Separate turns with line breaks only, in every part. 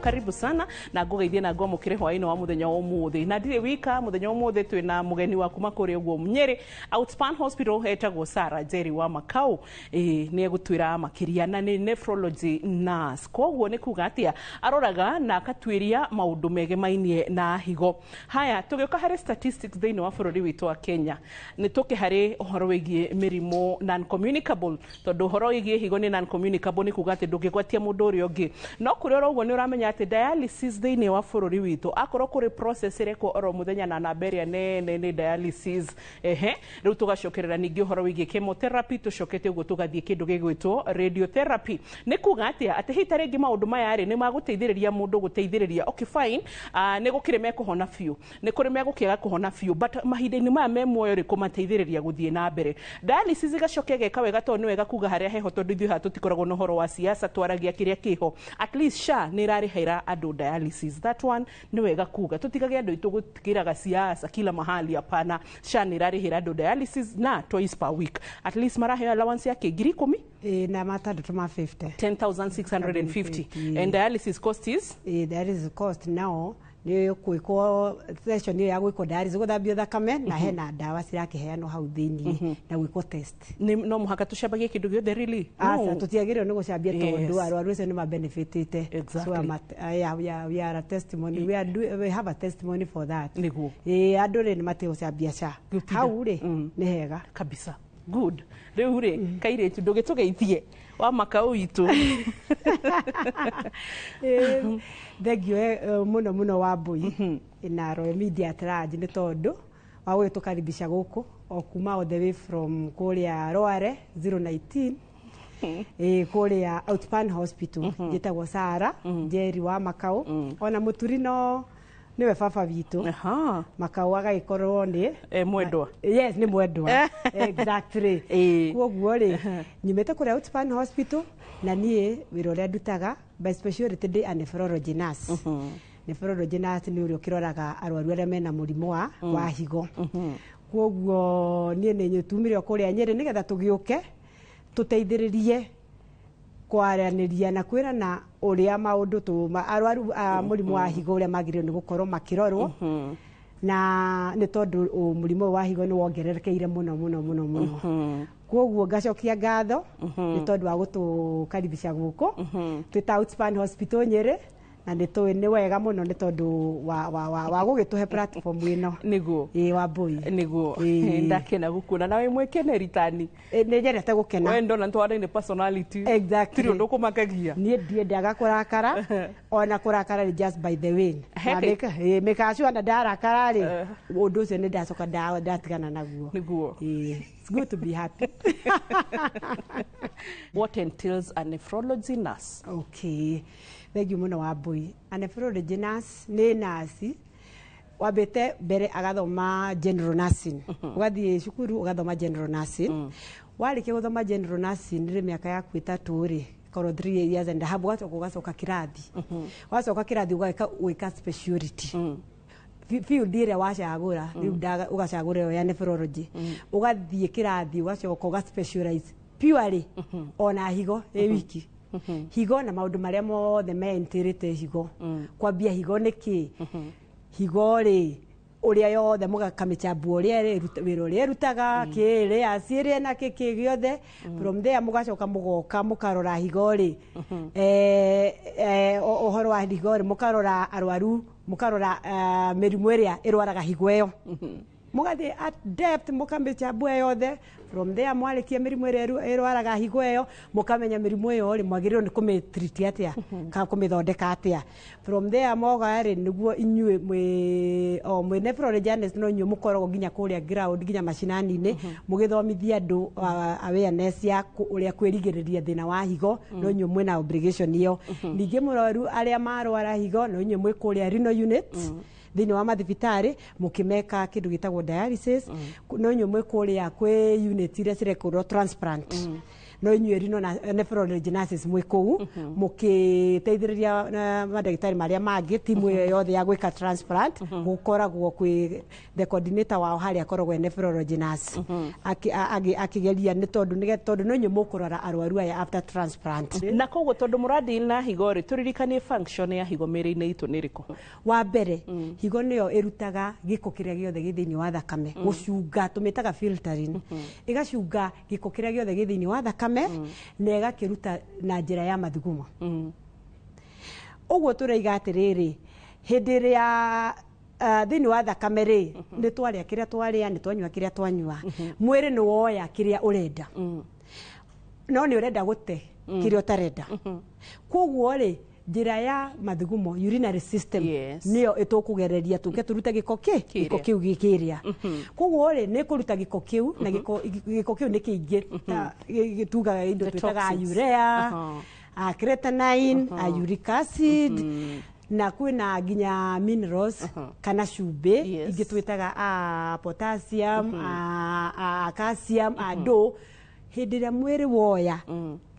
Karibu sana na ngũgeithie na ngwamũkĩre hwaĩ-inĩ wa mũthenya wa ũmũthĩ. Na ndirĩ wika, mũthenya wa ũmũthĩ twĩna mũgeni wa kuma kũrĩa ũguo Nyĩrĩ Outspan Hospital, etagwo Sarah Njeri wa Makau. Ĩĩ, nĩ egũtwĩra makĩria na nĩ nephrology nurse. Koguo nĩ kuga atĩa? Aroraga na akatuĩria maũndũ megemainie na higo. Haya, tũgĩũka harĩ statistics thĩinĩ wa bũrũri witũ wa Kenya, nĩ tũke harĩ ũhoro wĩgiĩ mĩrimũ non communicable, tondũ ũhoro wĩgiĩ higo nĩ non communicable, nĩ kuga atĩ ndũngĩgwatia mũndũ ũrĩa ũngĩ. No kũrĩ oro ũguo, nĩ ũramenya atĩ dialysis thĩinĩ wa bũrũri witũ, akorwo kũrĩ process ĩrekwo oro mũthenya na namba ĩrĩa nene nĩ dialysis. Ehe, rĩu tũgacokerera ningĩ ũhoro wĩgiĩ chemotherapy, tũcokete ũguo tũgathiĩ kĩndũ gĩgwĩtwo radiotherapy. Nĩ kuga atĩa? Atĩ hihi ta rĩngĩ maũndũ maya rĩ, nĩ magũteithĩrĩria mũndũ gũteithĩrĩria? Okay, fine, nĩ gũkĩrĩ mekũhona biũ, nĩ kũrĩ megũkĩaga kũhona biũ, but mahinda-inĩ maya me muoyo rĩ, kũmateithĩrĩria gũthiĩ na mbere. Dialysis ĩgacoka ĩgeka wega, tondũ nĩ wega kuga harĩa heho, tondũ ithuĩ haha tũtikoragwo na ũhoro wa siasa, twaragia kĩrĩa kĩho. At least SHA nĩ ĩrarĩhĩra andũ dialysis. That one nĩ wega kuga, tũtigage andũ aitũ gũtigĩraga siasa kila mahali. Hapana, SHA nĩ ĩrarĩhĩra andũ dialysis na twice per week. At least maraheo allowance ya kĩ, 10,000?
Ĩĩ, na matandatũ ma 50.
10,650, and dialysis cost is?
Ĩĩ, dialysis cost nao nĩ gwĩkwo session ĩyo ya gwĩkwo dialysis, gũthambio thakame, na hena ndawa cirakĩheanwo hau thĩiniĩ na gwĩkwo test.
Nĩ no mũhaka tũcambagie kĩndũ gĩothe really?
Aca.
No.
Tũtiagĩrĩirwo nĩ gũcambia tondũ arwaru acio nĩ mabenefitĩte.
Exactly.
So we are a testimony, we have a testimony for that.
Nĩguo.
Ĩĩ, andũ rĩ, nĩ matige gũcambia SHA.
Gũtinda.
Hau rĩ, nĩ hega.
Kabisa, good. Rĩu rĩ, kairĩtu, ndũgĩtũgeithie wa Makau witũ.
Thengio mũno mũno wa Mbui na Royal Media at large nĩ tondũ wa gũgĩtũkaribisha gũkũ o kuma all the way from kũrĩa Rware 019, ĩ kũrĩa Outspan Hospital. Njĩtagwo Sara Njeri wa Makau, ona mũturi no nĩwe baba witũ. Makau agagĩkorwo nĩ
Mwendwa.
Yes, nĩ mwendwa, exactly. Koguo rĩ, nyumĩte kũrĩa Outspan Hospital na niĩ wĩra ũrĩa ndutaga by speciality ndĩ a nephrology nurse. Nephrology nurse nĩ ũrĩa ũkĩroraga arwaru arĩa mena mũrimũ wa higo. Koguo niĩ nĩ tumire o kũrĩa Nyĩrĩ nĩgetha tũgĩũke tũteithĩrĩrie kwaranĩria na kwĩrana ũrĩa maũndũ arwaru a mũrimũ wa higo ũrĩa magĩrĩirwo nĩ gũkorwo makĩrorwo, na nĩ tondũ mũrimũ ũyũ wa higo nĩ wongererekeire mũno mũno mũno mũno. Koguo ngacokia ngatho nĩ tondũ wa gũtũkaribisha gũkũ twĩ ta Outspan Hospital Nyĩrĩ, na nĩ tũĩ nĩ wega mũno nĩ tondũ wa gũgĩtũhe platform ĩno.
Nĩguo.
Ĩĩ, wa Mbui.
Nĩguo.
Ĩĩ.
Ndakena gũkuona na wĩ mwĩkeneri tani.
Ĩ, nĩ nyendete gũkena.
We ndona twaraine personality.
Exactly.
Tirĩ ũndũ ũkũmakagia.
Niĩ ndiendaga kũrakara, ona kũrakara nĩ just by the way.
He
Na mĩkacu ona ndarakara rĩ, ũndũ ũcio nĩ ndacoka ndatigana naguo.
Nĩguo.
Ĩĩ, it's good to be happy.
What entails a nephrology nurse?
Okay, thank you mũno wa Mbui. A nephrology nurse nĩ nurse wambĩte mbere agathoma general nursing, ũgathiĩ cukuru ũgathoma general nursing. Warĩkia gũthoma general nursing rĩ, mĩaka yaku 3 rĩ, korwo 3 years and a half, ũgacoka ũgacoka kĩrathi, wacoka kĩrathi ũgagĩka gwĩka speciality field ĩrĩa wacagũra. Rĩu ũgacagũra ĩyo ya nephrology, ũgathiĩ kĩrathi, ũgacoka ũga specialize purely ona higo ĩ wiki, higo na maũndũ marĩa mothe meentĩrĩte higo. Kwambia higo nĩ kĩ, higo rĩ, ũrĩa yothe mũgakamĩchambua, ũrĩa wĩra ũrĩa ĩrutaga, kĩrĩa ciĩrĩa na kĩkĩ gĩothe. From there mũgacoka mũgoka mũkarora higo rĩ, ũhoro wa higo rĩ, mũkarora arwaru, mũkarora mĩrimũ ĩrĩa ĩrwaraga higo ĩyo, mũgathiĩ at depth mũkamĩchambua yothe. From there mwarĩkia mĩrimũ ĩrĩa ĩrwaraga higo ĩyo, mũkamenya mĩrimũ ĩyo rĩ, mwagĩrĩirwo nĩ kũmĩtreat atĩa kana kũmĩthondeka atĩa. From there moga rĩ, nĩguo inyuĩ mwĩ o mwĩ nephrologist, no inyuĩ mũkoragwo nginya kũrĩa ground, nginya macinani-inĩ, mũgĩthomithia andũ awareness ya ũrĩa kwĩrigĩrĩria thĩna wa higo. No inyuĩ mwĩna obligation ĩyo. Ningĩ mũrwaru arĩa marwara higo, no inyuĩ mwĩ kũrĩa renal unit thĩinĩ wa mathibitarĩ mũkĩmeka kĩndũ gĩtagwo dialysis. No inyuĩ mwĩ kũrĩa kwĩ unit iria cirekũrwo transplant. No inyuĩ renal nephrology nurses mwĩ kũu mũkĩteithĩrĩria na mandagĩtarĩ marĩa mangĩ, timu ĩyo yothe ya gwĩka transplant, gũkoragwo kwĩ the coordinator wao harĩa akoragwo e nephrology nurse. Akĩgeria nĩ tondũ tondũ no inyuĩ mũkũrora arwaru aya after transplant.
Na koguo tondũ mũradeal na higo rĩ, tũririkanie function ya higo mĩrĩ-inĩ itũ nĩ ĩrĩkũ?
Wa mbere, higo nĩyo ĩrutaga gĩko kĩrĩa gĩothe gĩ thĩinĩ wa thakame, gũcunga, tũmĩtaga filtering. Ĩgacunga gĩko kĩrĩa gĩothe gĩ thĩinĩ wa thakame na ĩgakĩruta na njĩra ya mathugumo. Ũguo tũraiga atĩrĩrĩ, hĩndĩ ĩrĩa thĩinĩ wa thakame rĩ, nĩ twarĩa kĩrĩa twarĩa, nĩ twanyua kĩrĩa twanyua, mwĩrĩ nĩ woya kĩrĩa ũrenda, no nĩ ũrenda gũte kĩrĩa ũtarenda. Koguo rĩ, njĩra ya mathugumo, urinary system, nĩyo ĩtũkũgereria tũke tũrute gĩko kĩ gĩko
Kĩrĩa.
kĩu gĩkĩrĩa. Koguo rĩ, nĩ kũruta gĩko kĩu, na gĩko kĩu nĩ kĩingĩ ta tugaga indo
The
twĩtaga
toxins.
urea, creatinine, uric acid, na kwĩna nginya minerals kana cumbĩ ingĩ twĩtaga potassium, calcium, ndo hĩndĩ ĩrĩa mwĩrĩ woya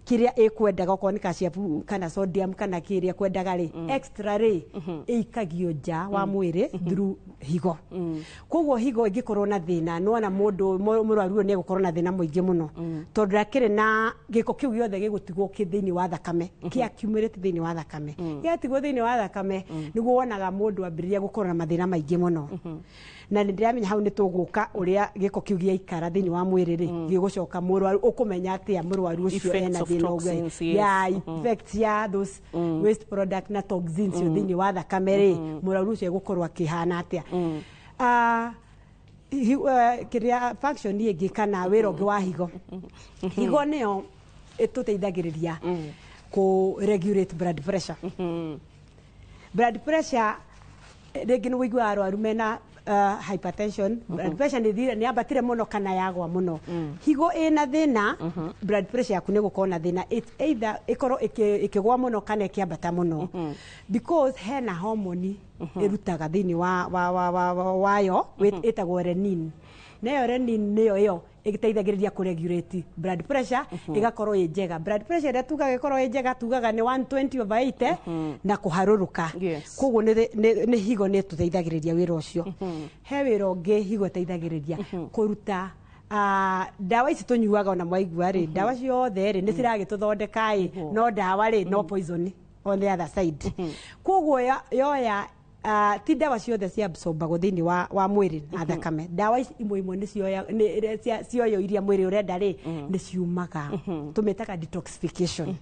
kĩrĩa ĩkwendaga, okorwo nĩ calcium kana sodium kana kĩrĩa kwendaga rĩ, extra rĩ, ĩikagio nja wa mwĩrĩ through higo. Koguo higo ĩngĩkorwo na thĩna, nĩwona mũndũ mũrwaru ũyũ nĩ egũkorwo na thĩna mũingĩ mũno, tondũ ndakĩrĩ na gĩko kĩu gĩothe gĩgũtigwo kĩ thĩinĩ wa thakame, kĩ accumulate thĩinĩ wa thakame. Gĩatigwo thĩinĩ wa thakame, nĩguo wonaga mũndũ ambĩrĩria gũkorwo na mathĩna maingĩ mũno. Na nĩ ndĩramenya hau nĩ tũgũka ũrĩa gĩko kĩu gĩaikara thĩinĩ wa mwĩrĩ rĩ, gĩgũcoka mũrwaru, ũkũmenya atĩa mũrwaru ũcio
Effects
ena
of
thĩna ũguo.
toxins, yes.
Ya effects ya those waste product na toxins mm. thĩinĩ wa thakame rĩ, mũrwaru ũcio egũkorwo akĩhana atĩa? Kĩrĩa function ĩngĩ kana wĩra ũngĩ wa higo, higo nĩyo ĩtũteithagĩrĩria kũ regulate blood pressure. Blood pressure, rĩngĩ nĩ wĩiguaga arwaru mena hypertension, blood pressure nĩ thire, nĩ yambatire mũno kana yagwa mũno. Higo ĩna thĩna, blood pressure yaku nĩ gũkorwo na thĩna. It's either ĩkorwo ĩkĩgwa mũno kana ĩkĩambata mũno, because hena hormone ĩrutaga thĩinĩ wa wayo ĩtagwo renin. Nayo renin nĩyo ĩyo ĩteithagĩrĩria kũ regulate blood pressure, ĩgakorwo ĩ njega. Blood pressure ĩrĩa tugaga ĩkorwo ĩ njega, tugaga nĩ 120 over 80 na kũharũrũka. Koguo nĩ higo nĩ ĩtũteithagĩrĩria wĩra ũcio. He wĩra ũngĩ higo ĩteithagĩrĩria kũruta, ndawa ici tũnyuaga. Ona mwaigua rĩ, ndawa ciothe rĩ, nĩ ciragĩtũthondeka ĩ, no ndawa rĩ, no poison on the other side. Koguo yoya, ti ndawa ciothe ciabsorbagwo thĩinĩ wa mwĩrĩ na thakame. Ndawa ici imwe imwe nĩ cioya cioyo iria mwĩrĩ ũrenda rĩ, nĩ ciumaga, tũmĩtaga detoxification,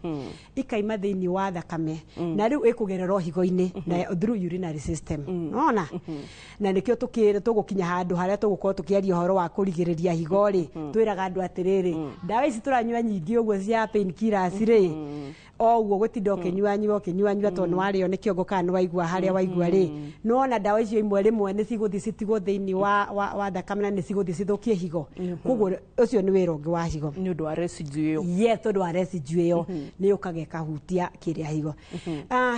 ikaima thĩinĩ wa thakame, na rĩu ĩkũgerera o higo-inĩ na through urinary system. Nona na nĩkĩo tũgũkinya handũ harĩa tũgũkorwo tũkĩaria ũhoro wa kũrigĩrĩria higo rĩ, twĩraga andũ atĩrĩrĩ, ndawa ici tũranyua nyingĩ ũguo cia painkillers rĩ, o ũguo gũtinda ũkĩnyuanyua ũkĩnyuanyua tondũ nĩ warĩo nĩ kĩongo kana nĩ waigua harĩa waigua rĩ, nĩwona ndawa icio imwe rĩmwe nĩ cigũthiĩ citigwo thĩinĩ wa thakame na nĩ cigũthiĩ cithũkie higo. Koguo ũcio nĩ wĩra ũngĩ wa higo.
Nĩ ũndũ wa residue ĩyo.
Yes, tondũ wa residue ĩyo nĩ yũkaga ĩkahutia kĩrĩa higo.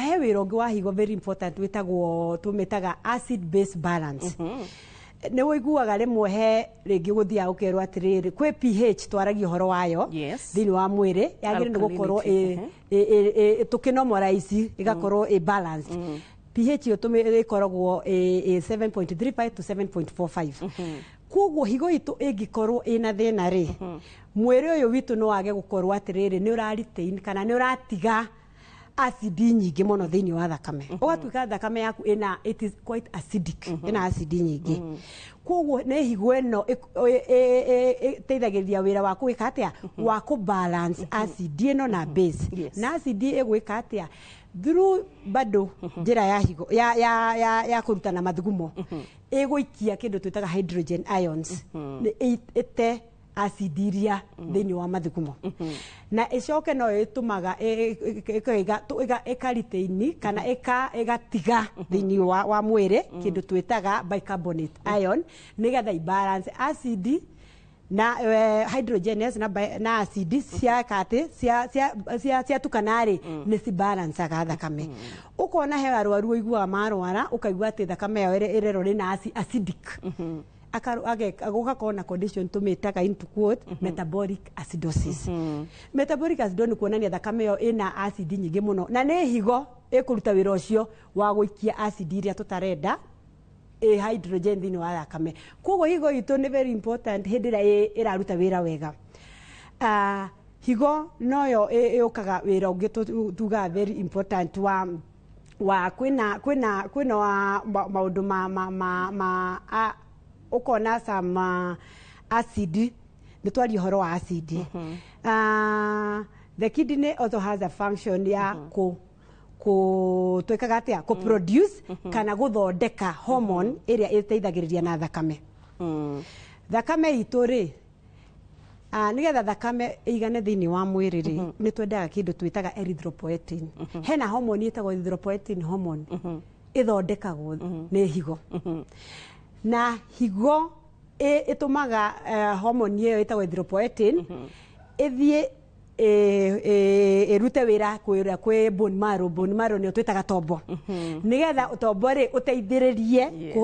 He wĩra ũngĩ wa higo very important wĩtagwo, tũmĩtaga acid base balance. Nĩ wĩiguaga rĩmwe he rĩngĩ gũthiaga ũkerwo atĩrĩrĩ, kwĩ pH twaragia ũhoro wayo thĩinĩ wa mwĩrĩ, yagĩrĩire nĩ gũkorwo
Alkalinity,
tũkĩnormalize ĩgakorwo ĩ balanced. pH ĩyo ĩkoragwo ĩ 7.35 to 7.45. Koguo higo itũ ĩngĩkorwo ĩna thĩna rĩ, mwĩrĩ ũyũ witũ no wage gũkorwo atĩrĩrĩ, nĩ ũra retain kana nĩ ũratiga acidi nyingĩ mũno thĩinĩ wa thakame, ũgatuĩka thakame yaku ĩna, it is quite acidic, ĩna acidi nyingĩ. Koguo nĩ higo ĩno ĩteithagĩrĩria wĩra wa gwĩka atĩa? Wa kũ balance acid ĩno na base. Na acid ĩgwĩka atĩa? Through bado njĩra ya higo ya kũrutana mathugumo, ĩgũikia kĩndũ twĩtaga hydrogen ions. Nĩ ĩte acid iria thĩinĩ wa mathugumo, na ĩcoke no ĩtũmaga ĩka retain kana ĩgatiga thĩinĩ wa mwĩrĩ kĩndũ twĩtaga bicarbonate ion, nĩgetha ibalance acid na hydrogenes na acid cia kati cia ciatukana rĩ, nĩ cibalancaga thakame. Ũkona he arwaru ũiguaga marwara, ũkaigua atĩ thakame yao ĩrerwo rĩ na acidic. Gũgakorwo na condition tũmĩtaga into quote metabolic acidosis. Metabolic acidosis nĩ kuonania thakame ĩyo ĩna acid nyingĩ mũno, na nĩ higo ĩkũruta wĩra ũcio wa gũikia acid iria tũtarenda ĩ hydrogen thĩinĩ wa thakame. Koguo higo itũ nĩ very important hĩndĩ ĩrĩa ĩraruta wĩra wega. Higo noyo ĩũkaga wĩra ũngĩ tugaga very important wa kwĩna wa maũndũ ma ũkona some acid. Nĩ twaria ũhoro wa acid. The kidney also has a function ya kũ twĩkaga atĩa, kũ produce kana gũthondeka hormone ĩrĩa ĩteithagĩrĩria na thakame. Thakame itũ rĩ, nĩgetha thakame ĩigane thĩinĩ wa mwĩrĩ rĩ, nĩ twendaga kĩndũ twĩtaga erythropoietin. Hena hormone ĩtagwo erythropoietin hormone, ĩthondekagwo nĩ higo, na higo ĩtũmaga hormone ĩyo ĩtagwo erythropoietin ĩthiĩ ĩrute wĩra kwĩra kwĩ bone marrow. Bone marrow nĩyo twĩtaga tombo, nĩgetha tombo rĩ ũteithĩrĩrie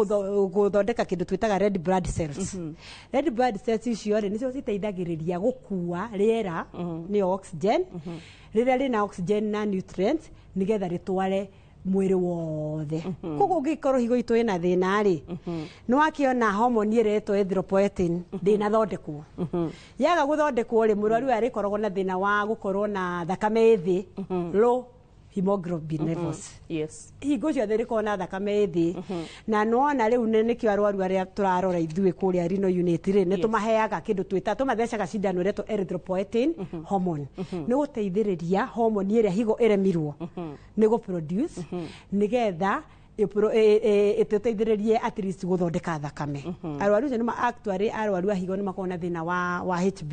gũthondeka kĩndũ twĩtaga red blood cells. Red blood cells icio rĩ, nĩcio citeithagĩrĩria gũkua rĩera, nĩyo oxygen, rĩrĩa rĩna oxygen na nutrients, nĩgetha rĩtware mwĩrĩ wothe. Koguo ũngĩkorwo higo itũ ĩna thĩna rĩ, nĩ wakĩona hormone ĩrĩa ĩtwo erythropoietin ndĩnathondekwo. Yaga gũthondekwo rĩ, mũrwaru ũyũ arĩkoragwo na thĩna wa gũkorwo na thakame ĩ thĩ, low hemoglobin levels. Hingo ciothe rĩkorwo na thakame ĩ thĩ. Na nĩwona rĩu nĩkĩo arwaru arĩa tũrarora ithuĩ kũrĩa renal unit rĩ, nĩ tũmaheaga kĩndũ twĩta, tũmathecaga cindano ĩretwo erythropoietin hormone, nĩ gũteithĩrĩria hormone ĩrĩa higo ĩremirwo nĩ gũ produce, nĩgetha ĩtũteithĩrĩrie at least gũthondeka thakame. Arwaru acio nĩma actually arwaru a higo nĩ makoragwo na thĩna wa HB,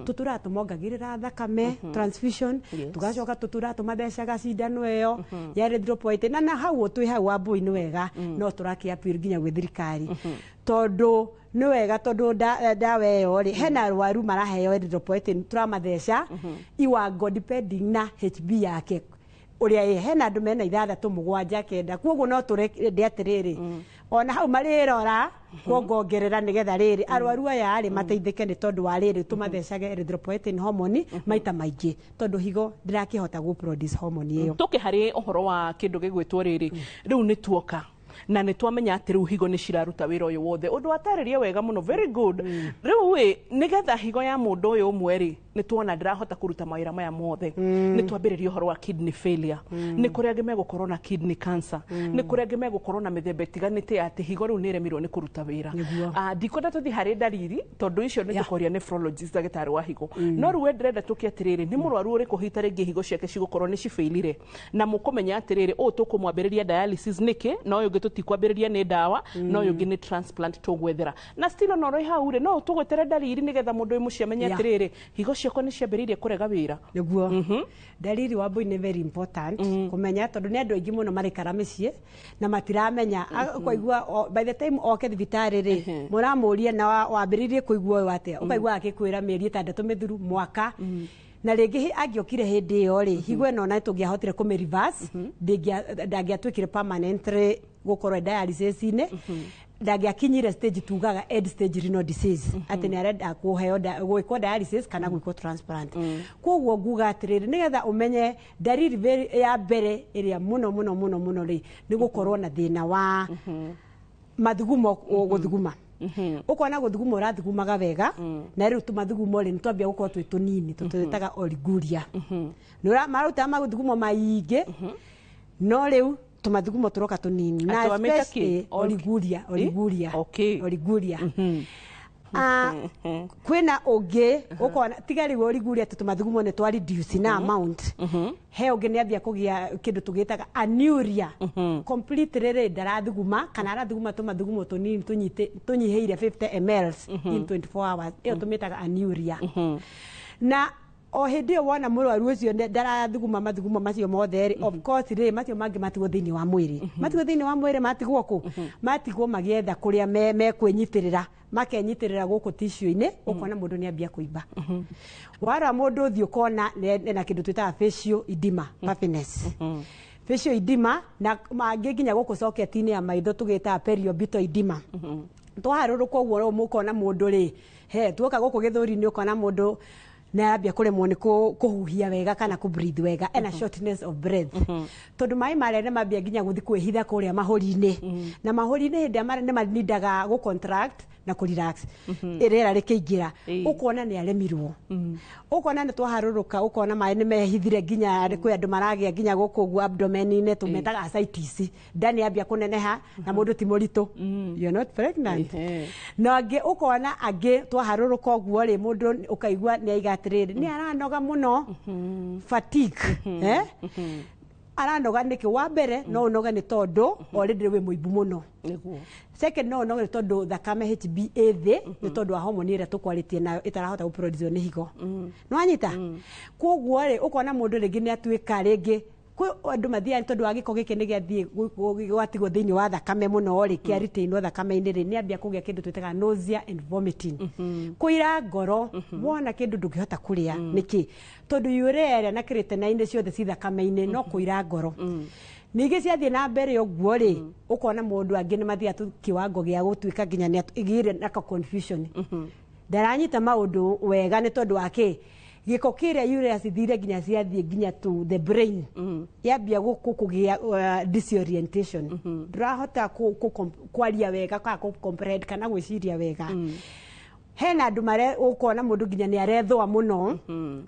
tũtũraga tũmongagĩrĩra thakame, transfusion. Tũgacoka tũtũraga tũmathecaga cindano ĩyo ya erythropoietin. Na hau twĩ hau Wambui, nĩ wega no tũrakĩ appeal nginya gwĩ thirikari, tondũ nĩ wega, tondũ ndawa ĩyo rĩ, hena arwaru maraheo erythropoietin, tũramatheca iwango depending na HB yake ũrĩa ĩ. Hena andũ mena 6, 7, 9. Koguo no tũrende atĩrĩrĩ, ona hau marĩrora kuongongerera, nĩgetha rĩrĩ arwaru aya rĩ mateithĩke, nĩ tondũ wa rĩrĩ tũmathecage erythropoietin hormone maita maingĩ, tondũ higo ndĩrakĩhota gũ produce hormone ĩyo.
Tũke harĩ ũhoro wa kĩndũ gĩgwĩtwo rĩrĩ. Rĩu nĩ tuoka na nĩ twamenya atĩ rĩu higo nĩ ciraruta wĩra ũyũ wothe, ũndũ watarĩria wega mũno, very good. Rĩu ĩ, nĩgetha higo ya mũndũ ũyũ ũmwe rĩ, nĩ tuona ndĩrahota kũruta mawĩra maya mothe, nĩ twambĩrĩria ũhoro wa kidney failure. Nĩ kũrĩ angĩ megũkorwo na kidney cancer, nĩ kũrĩ angĩ megũkorwo na mĩthemba ĩtiganĩte ya atĩ higo rĩu nĩ ĩremirwo nĩ kũruta wĩra. Ndikwenda tũthiĩ harĩ ndariri, tondũ icio nĩ tũkoria nephrologist, ndagĩtarĩ wa higo. No rĩu we ndĩrenda tũke atĩrĩrĩ, nĩ mũrwaru ũrĩkũ hita rĩngĩ higo ciake cigũkorwo nĩ cibailire, na mũkũmenya atĩrĩrĩ, ũũ tũkũmwambĩrĩria dialysis nĩkĩ, na ũyũ ũngĩ tũtikwambĩrĩria nĩ ndawa, na ũyũ ũngĩ nĩ transplant tũgwethera. Na still ona ũrĩ hau rĩ, no tũgwetere ndariri, nĩgetha mũndũ wĩ mũciĩ amenye atĩrĩrĩ, higo ciakwa nĩ ciambĩrĩirie kũrega wĩra.
Nĩguo ndariri, Wambui, nĩ very important kũmenya, tondũ nĩ andũ aingĩ mũno marĩkara mĩciĩ na matiramenya. Ũkaigua by the time oke thibitarĩ rĩ, mũramũria na wambĩrĩirie kũigua ũyũ atĩa, ũkaigua akĩkwĩra mĩeri 6 mĩthiru, mwaka. Na rĩngĩ angĩokire hĩndĩ ĩyo rĩ, higo ĩno na tũngĩahotire kũmĩ reverse, ndangĩatuĩkire permanently gũkorwo dialysis-inĩ, ndangĩakinyire stage tugaga end stage renal disease, atĩ nĩ arenda kũheo gwĩkwo dialysis kana gwĩkwo transplant. Koguo nguga atĩrĩrĩ, nĩgetha ũmenye ndariri ya mbere ĩrĩa mũno mũno mũno mũno rĩ, nĩ gũkorwo na thĩna wa mathugumo, gũthuguma. Ũkona gũthuguma ũrathugumaga wega, na rĩu tũmathugumo rĩ, nĩ twambia gũkorwo twĩ tũnini, tũtwĩtaga oliguria. Nĩ maruta mathugumo maingĩ, no rĩu tũmathugumo tũroka tũnini. Na
Atĩ wamĩta kĩ?
Oliguria, oliguria. Oliguria. Kwĩna ũngĩ ũkona tiga rĩu oliguria, atĩ tũmathugumo nĩ twa reduce na amount, he ũngĩ nĩ ambia kũgĩa kĩndũ tũgĩtaga anuria completely rĩ, ndarathuguma kana arathuguma tũmathugumo tũnini tũnyihĩire 50 mls in 24 hours. Ĩyo tũmĩtaga anuria. Na o hĩndĩ ĩyo wona mũrwaru ũcio ndarathuguma mathugumo macio mothe rĩ, of course rĩ, macio mangĩ matigwo thĩinĩ wa mwĩrĩ, matigwo thĩinĩ wa mwĩrĩ, matigwo kũ, matigwo magĩetha kũrĩa mekwĩnyitĩrĩra, makenyitĩrĩra gũkũ tissue-inĩ. Ũkona mũndũ nĩ ambia kũimba. Warora mũndũ ũthiũ, ũkona ena kĩndũ twĩtaga facial edema, puffiness, facial edema, na mangĩ nginya gũkũ socket-inĩ ya maitho tũgĩtaga periorbital edema. Twaharũrũka ũguo mũkona mũndũ rĩ, he tuoka gũkũ gĩthũri-inĩ ũkona mũndũ nĩ arambia kũremwo nĩ kũhuhia wega kana kũ breathe wega, ena shortness of breath. Tondũ maĩ marĩa nĩ mambia nginya gũthiĩ kwĩhitha kũrĩa mahũri-inĩ. Na mahũri-inĩ hĩndĩ ĩrĩa nĩ manindaga gũ contract na kũ relax, rĩera rĩkĩingĩra, ũkona nĩ aremirwo. Ũkona nĩ twaharũrũka, ũkona maĩ nĩ mehithire nginya kwĩ andũ maragĩa nginya gũkũ ũguo abdomen-inĩ, tũmetaga ascites. Nda nĩ yambia kũneneha na mũndũ ti mũritũ. You're not pregnant. Na angĩ ũkona angĩ twaharũrũka ũguo rĩ, mũndũ ũkaigua nĩ aiga atĩrĩrĩ, nĩ aranoga mũno, fatigue. Aranoga nĩkĩ? Wa mbere no ũnoge nĩ tondũ already wĩ mũimbu mũno. Second, no ũnoge nĩ tondũ thakame HB ĩ thĩ, nĩ tondũ wa hormone ĩrĩa tũkwarĩtie nayo ĩtarahota gũproduce nĩ higo. Nĩ wanyita? Koguo rĩ, ũkona mũndũ rĩngĩ nĩ atuĩka rĩngĩ kwĩ andũ mathiaga nĩ tondũ wa gĩko gĩkĩ nĩ gĩathiĩ gwatigwo thĩinĩ wa thakame mũno rĩ, kĩa retainwo thakame-inĩ rĩ, nĩ ambia kũgĩa kĩndũ twĩtaga nausea and vomiting. Kũira ngoro, wona kĩndũ ndũngĩhota kũrĩa. Nĩkĩ? Tondũ urea ĩrĩa na creatinine ciothe ci thakame-inĩ, no kũira ngoro. Ningĩ ciathiĩ na mbere ũguo rĩ, ũkona mũndũ angĩ nĩ mathiaga kiwango gĩa gũtuĩka nginya nĩ agĩire na ka confusion. Ndaranyita maũndũ wega nĩ tondũ wa kĩ? Gĩko kĩrĩa urea cithire nginya ciathiĩ nginya to the brain. Yambia kũgĩa disorientation. Ndũrahota kwaria wega kana kũ comprehend kana gwĩciria wega. Hena andũ mare ũkona mũndũ nginya nĩ arethũa mũno,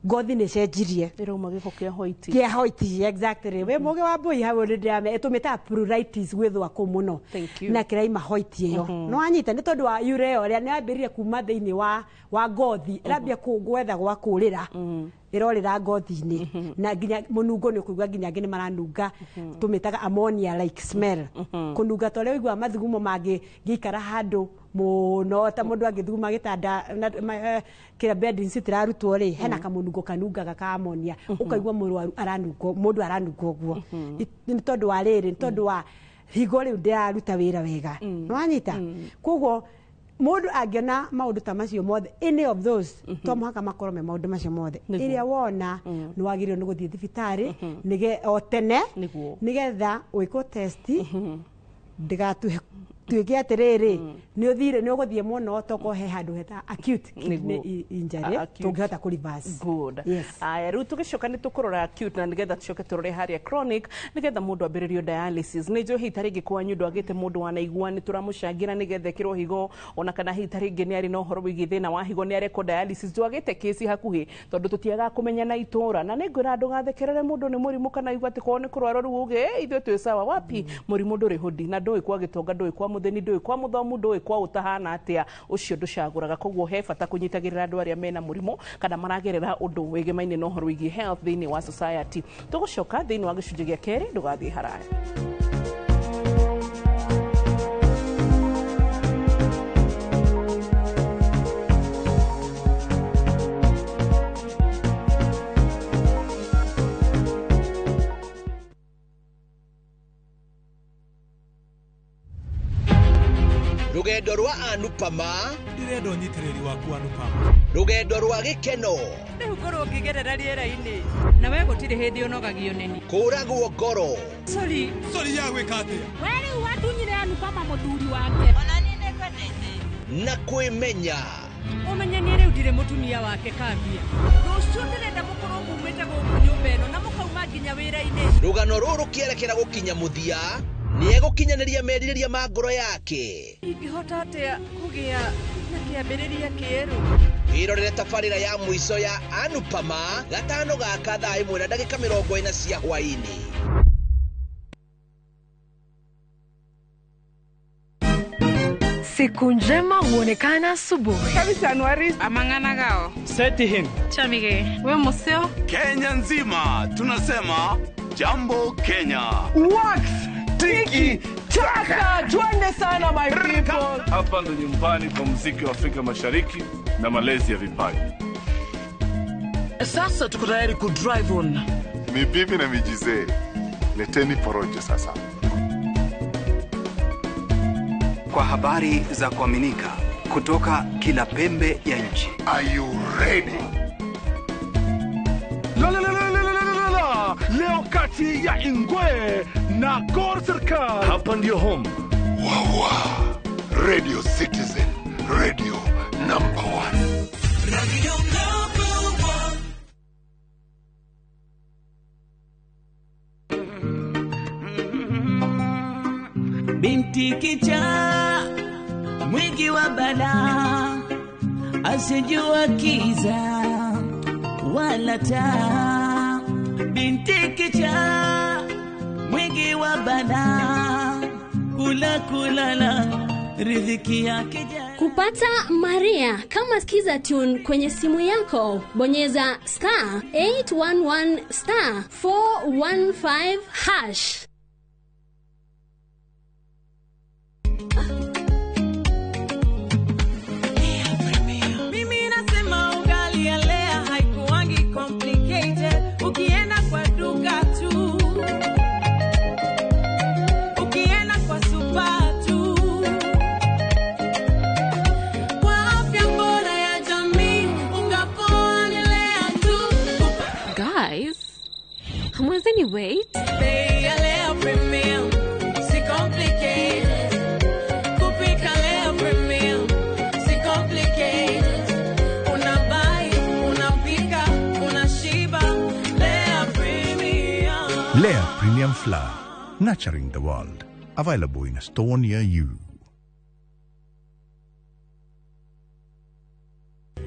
ngothi nĩ cenjirie.
Ĩrauma gĩko kĩa white.
Kĩa white, exactly. Wĩ mũgĩ wa mbũi hau nĩ ndĩrame ĩtũmĩtaga pruritus, gwĩthũa kũu mũno.
Thank you.
Na kĩraima white ĩyo. Nĩ wanyita? Nĩ tondũ wa urea ũrĩa nĩ yambĩrĩria kuma thĩinĩ wa ngothi, ĩrambia gwetha gwa kũrĩra, ĩrorĩra ngothi-inĩ, na nginya mũnungo nĩ ũkũigua nginya angĩ nĩ maranunga, tũmĩtaga ammonia like smell, kũnunga ta ũrĩa ũiguaga mathugumo mangĩikara handũ mũno, ta mũndũ angĩthuguma gĩtanda kĩrĩa bedding citirarutwo rĩ, hena kamũnungo kanungaga ka ammonia, ũkaigua mũrwaru aranunga, mũndũ aranunga ũguo. Nĩ tondũ wa rĩrĩ, nĩ tondũ wa higo rĩu ndĩraruta wĩra wega. Nĩ wanyita? Koguo mũndũ angĩona maũndũ ta macio mothe, any of those, to mũhaka makorwo me maũndũ macio mothe, ĩrĩa wona nĩ wagĩrĩirwo nĩ gũthiĩ thibitarĩ o tene, nĩgetha wĩkwo test, ndĩgatuĩke atĩrĩrĩ nĩ ũthire nĩ ũgũthiĩ mũno, tokorwo he handũ heta acute kidney injury tũngĩhota kũ reverse.
Good.
Yes.
Aya, rĩu tũgĩcoka nĩ tũkũrora acute na nĩgetha tũcoke tũrore harĩa chronic, nĩgetha mũndũ ambĩrĩrio dialysis. Nĩ njũĩ hihi ta rĩngĩ kwanyu ndwagĩte mũndũ wanaigua nĩ tũramũcangĩra nĩgetha ĩkĩrwo higo, ona kana hihi ta rĩngĩ nĩ arĩ na ũhoro wĩgiĩ thĩna wa higo nĩ arekwo dialysis, ndwagĩte kĩci hakuhĩ tondũ tũtiagaga kũmenya na itũra. Na nĩ ngwĩra ndũgathekerere mũndũ nĩ mũrimũ kana igua atĩ kwao nĩ kũrwara rĩu uge ithuĩ twĩ sawa wapi. Mũrimũ ndũrĩ hũndi, na ndũĩ kwa gĩtonga, ndũĩ kwa mũthĩni, ndũĩ kwa mũthomu, ndũĩ kwa ũtahana atĩa, ũcio ndũcagũraga. Koguo he bata kũnyitagĩrĩra andũ arĩa mena mũrimũ kana maragerera ũndũ wĩgemaine na ũhoro wĩgiĩ health thĩinĩ wa society. Tũgũcoka thĩinĩ wa gĩcunjĩ gĩa kerĩ, ndũgathiĩ haraya.
Rugendo rwa Anupama,
ndirenda ũnyitĩrĩri waku Anupama.
Rugendo rwa gĩkeno,
rĩu ngorwo ngĩgerera rĩera-inĩ na we gũtirĩ hĩndĩ ũnogagio nĩni,
kũragwo ngoro,
sorry
sorry ya gwĩka atĩa,
we rĩu watunyire Anupama mũthuri wake,
ona niĩ nĩngwendete,
na kwĩmenya.
Ũmenye niĩ rĩu ndirĩ mũtumia wake kambia. Rũciũ ndĩrenda mũkorwo mumĩte gũkũ nyũmba ĩno na mũkauma nginya wĩra-inĩ.
Rũgano rũrũ rũkĩerekera gũkinya mũthia, nĩegũkinyanĩria merirĩria ma ngoro yake.
Ingĩhota atĩa kũgĩa na kĩambĩrĩria kĩerũ?
Wĩrorere tabarĩra ya mũico ya Anupama gatano gaka thaa 1:40 cia hwaĩ-inĩ.
Siku njema huonekana asubuhi.
Kabisa Anuari amangana gao.
Seti him.
Chamige. We museo.
Kenya nzima tunasema jambo Kenya.
Wax tiki taka, twende sana my people.
Hapa ndo nyumbani kwa muziki wa Afrika Mashariki na malezi ya vipaji.
Sasa tuko tayari ku drive on.
Ni bibi na mijizee. Leteni porojo sasa.
Kwa habari za kuaminika kutoka kila pembe ya nchi.
Are you ready?
La la la la la la la. Leo kati ya Ingwe na Gor Serikali. Hapa ndio home.
Wawa. Radio Citizen, radio number 1.
Radio number 1.
Binti kichaa mwingi wa balaa, asijua kiza wala taa. Binti kichaa mwingi wa balaa, kula kulala riziki yake.
Kupata Maria kama Skiza tune kwenye simu yako, bonyeza star 811 star 415 hash.
Mimi nasema ugali ya Lea haikuangi complicated. Ukienda kwa duka tu, ukienda kwa super tu, kwa afya bora ya jamii, unga poa ni Lea tu.
Guys, hamwezeni wait?
Bei ya Lea Premium, si complicated. Kupika Lea Premium, si complicated. Unabuy, unapika, unashiba. Lea Premium.
Lea Premium Flour, nurturing the world. Available in a store near you.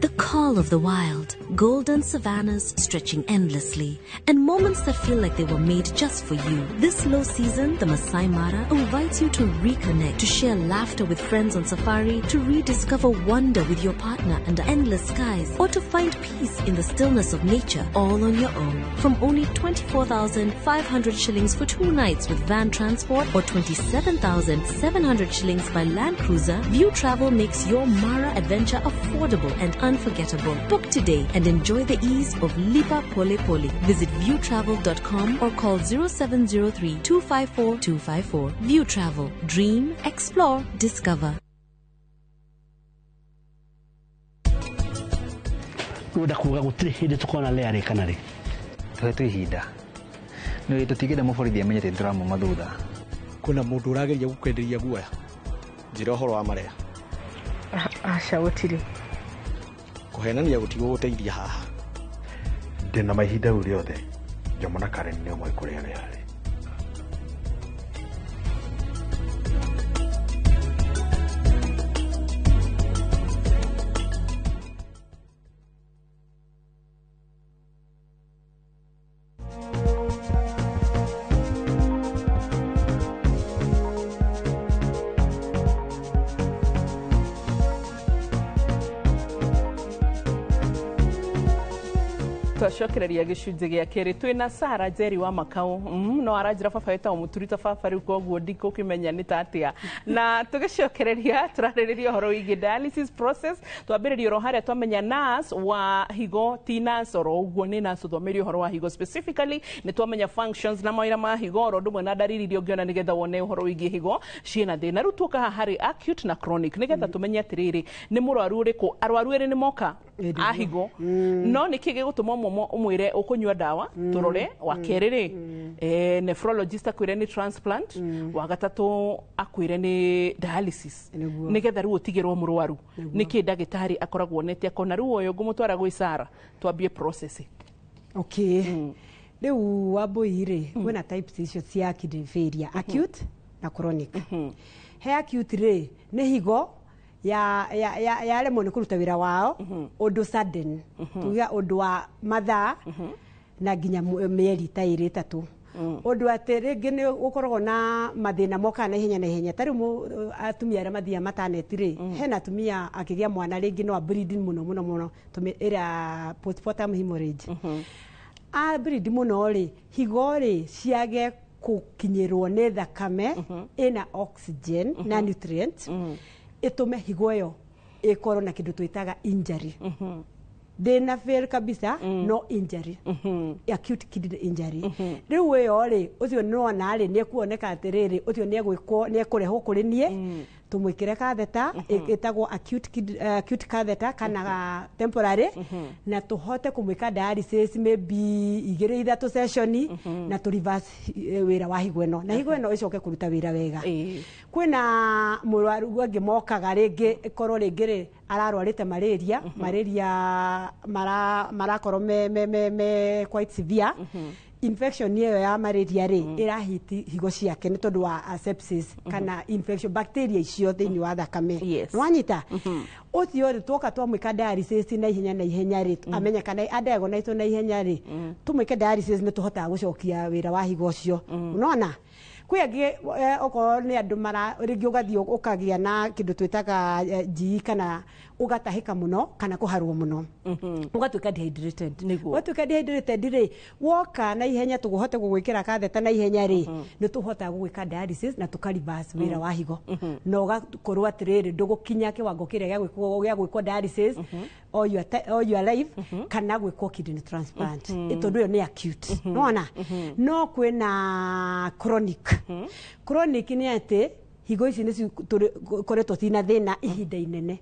The call of the wild, golden savannas stretching endlessly, and moments that feel like they were made just for you. This low season, the Masai Mara invites you to reconnect, to share laughter with friends on safari, to rediscover wonder with your partner under endless skies, or to find peace in the stillness of nature all on your own. From only 24,500 shillings for 2 nights with van transport or 27,700 shillings by Land Cruiser, View Travel makes your Mara adventure affordable and unforgettable. Book today and enjoy the ease of Lipa Pole Pole. Visit viewtravel.com or call 0703 254 254. View Travel. Dream, explore, discover.
Ngwenda kuga gutiri hindi tukona Lea rĩ kana rĩ.
Tũhetwo ihinda nĩ tũtigĩte mũborithi amenye atĩ tũramuma thutha.
Kwĩna mũndũ ũrageria gũkwenderia guoya. Njĩra ũhoro wa Maria.
Aca gũtirĩ.
Kũhenania gũtigũgũteithia haha.
Ndĩna mahinda rĩu rĩothe. Jomo na Karen nĩo moĩ kũrĩa Lea arĩ.
Twacokereria gĩcunjĩ gĩa kerĩ twĩna Sarah Njeri wa Makau. No aranjĩra baba wĩtagwo Mũturi ta baba rĩu koguo ndikũkĩmenya nĩ ta atĩa. Na tũgĩcokereria tũrarĩrĩria ũhoro wĩgiĩ dialysis process. Twambĩrĩria oro harĩa twamenya nurse wa higo ti nurse oro ũguo, nĩ nurse ũthomeire ũhoro wa higo specifically. Nĩ twamenya functions na mawĩra ma higo oro ũndũ ũmwe na ndariri iria ũngĩona nĩgetha wone ũhoro wĩgiĩ higo ciĩna thĩna. Rĩu tuoka haha harĩ acute na chronic nĩgetha tũmenye atĩrĩrĩ nĩ mũrwaru ũrĩkũ, arwaru erĩ nĩ moka a higo, no nĩkĩ gĩgũtũma ũmwe ũmwĩre ũkũnyua ndawa tũrore, wa kerĩ rĩ nephrologist akwĩre nĩ transplant, wa gatatũ akwĩre nĩ dialysis, nĩgetha rĩu ũtigĩrwo mũrwaru. Nĩkĩ ndagĩtarĩ akoragwo onete akona rĩu ũyũ ngũmũtwara gwĩ Sarah twambie process.
Okay. Rĩu Wambũi rĩ, kwĩna types icio cia kidney failure, acute na chronic. He acute rĩ, nĩ higo yaremwo nĩ kũruta wĩra wao ũndũ sudden, tuge ũndũ wa mathaa na nginya mĩeri ta ĩrĩ ĩtatũ. Ũndũ atĩ rĩngĩ nĩ ũkoragwo na mathĩna mokaga na ihenya na ihenya. Ta rĩu atumia arĩa mathiaga mataneti rĩ, hena atumia akĩgĩa mwana rĩngĩ no bleeding mũno mũno mũno, ĩrĩa postpartum hemorrhage. A bleed mũno rĩ, higo rĩ ciage gũkinyĩrwo nĩ thakame ĩna oxygen na nutrient, ĩtũme higo ĩyo ĩkorwo na kĩndũ twĩtaga injury. Ndĩna fail kabisa, no injury. Acute kidney injury. Rĩu ĩyo rĩ, ũcio nĩwona rĩ, nĩekuoneka atĩrĩrĩ, ũcio nĩegwĩkwo, nĩekũrehwo kũrĩ niĩ, Tumwikire catheter ĩtagwo acute catheter kana temporary, na tuhote kumwika dialysis maybe igĩrĩ ithatũ session, na tu reverse wĩra wa higo ĩno, na higo ĩno ĩcoke kũruta wĩra wega. Kwĩna mũrwaru angĩ mokaga rĩngĩ ĩkorwo rĩngĩ rĩ ararwarĩte malaria, malaria marakorwo me quite severe. Infection ĩyo ya malaria rĩ ĩrahiti higo ciake nĩ tondũ wa sepsis kana infection bacteria icio thĩinĩ wa thakame. Nĩwanyita ũcio rĩ, twoka twamwĩka dialysis na ihenya na ihenya rĩ, amenyekana adiagonizwo na ihenya rĩ, tũmwĩke dialysis, nĩ tũhotaga gũcokia wĩra wa higo ũcio. Unaona kwĩ angĩ, okorwo nĩ andũ mara rĩngĩ ũgathiĩ ũkagĩa na kĩndũ twĩtaga GE, kana ũgatahĩka mũno kana kũharwo mũno, ũgatuĩka dehydrated. Watuĩka dehydrated rĩ, woka na ihenya tũhote gũgwĩkĩra catheter na ihenya rĩ, nĩ tũhotaga gũgwĩka dialysis na tũka reverse wĩra wa higo, na ũgakorwo atĩrĩrĩ ndũgũkinya kĩwango kĩrĩa gĩa gwĩkwo dialysis all your life kana gwĩkwo kidney transplant, tondũ ĩyo nĩ acute. Nĩwona no kwĩna chronic. Chronic nĩ atĩ higo ici nĩ cikoretwo cina thĩna ihinda inene,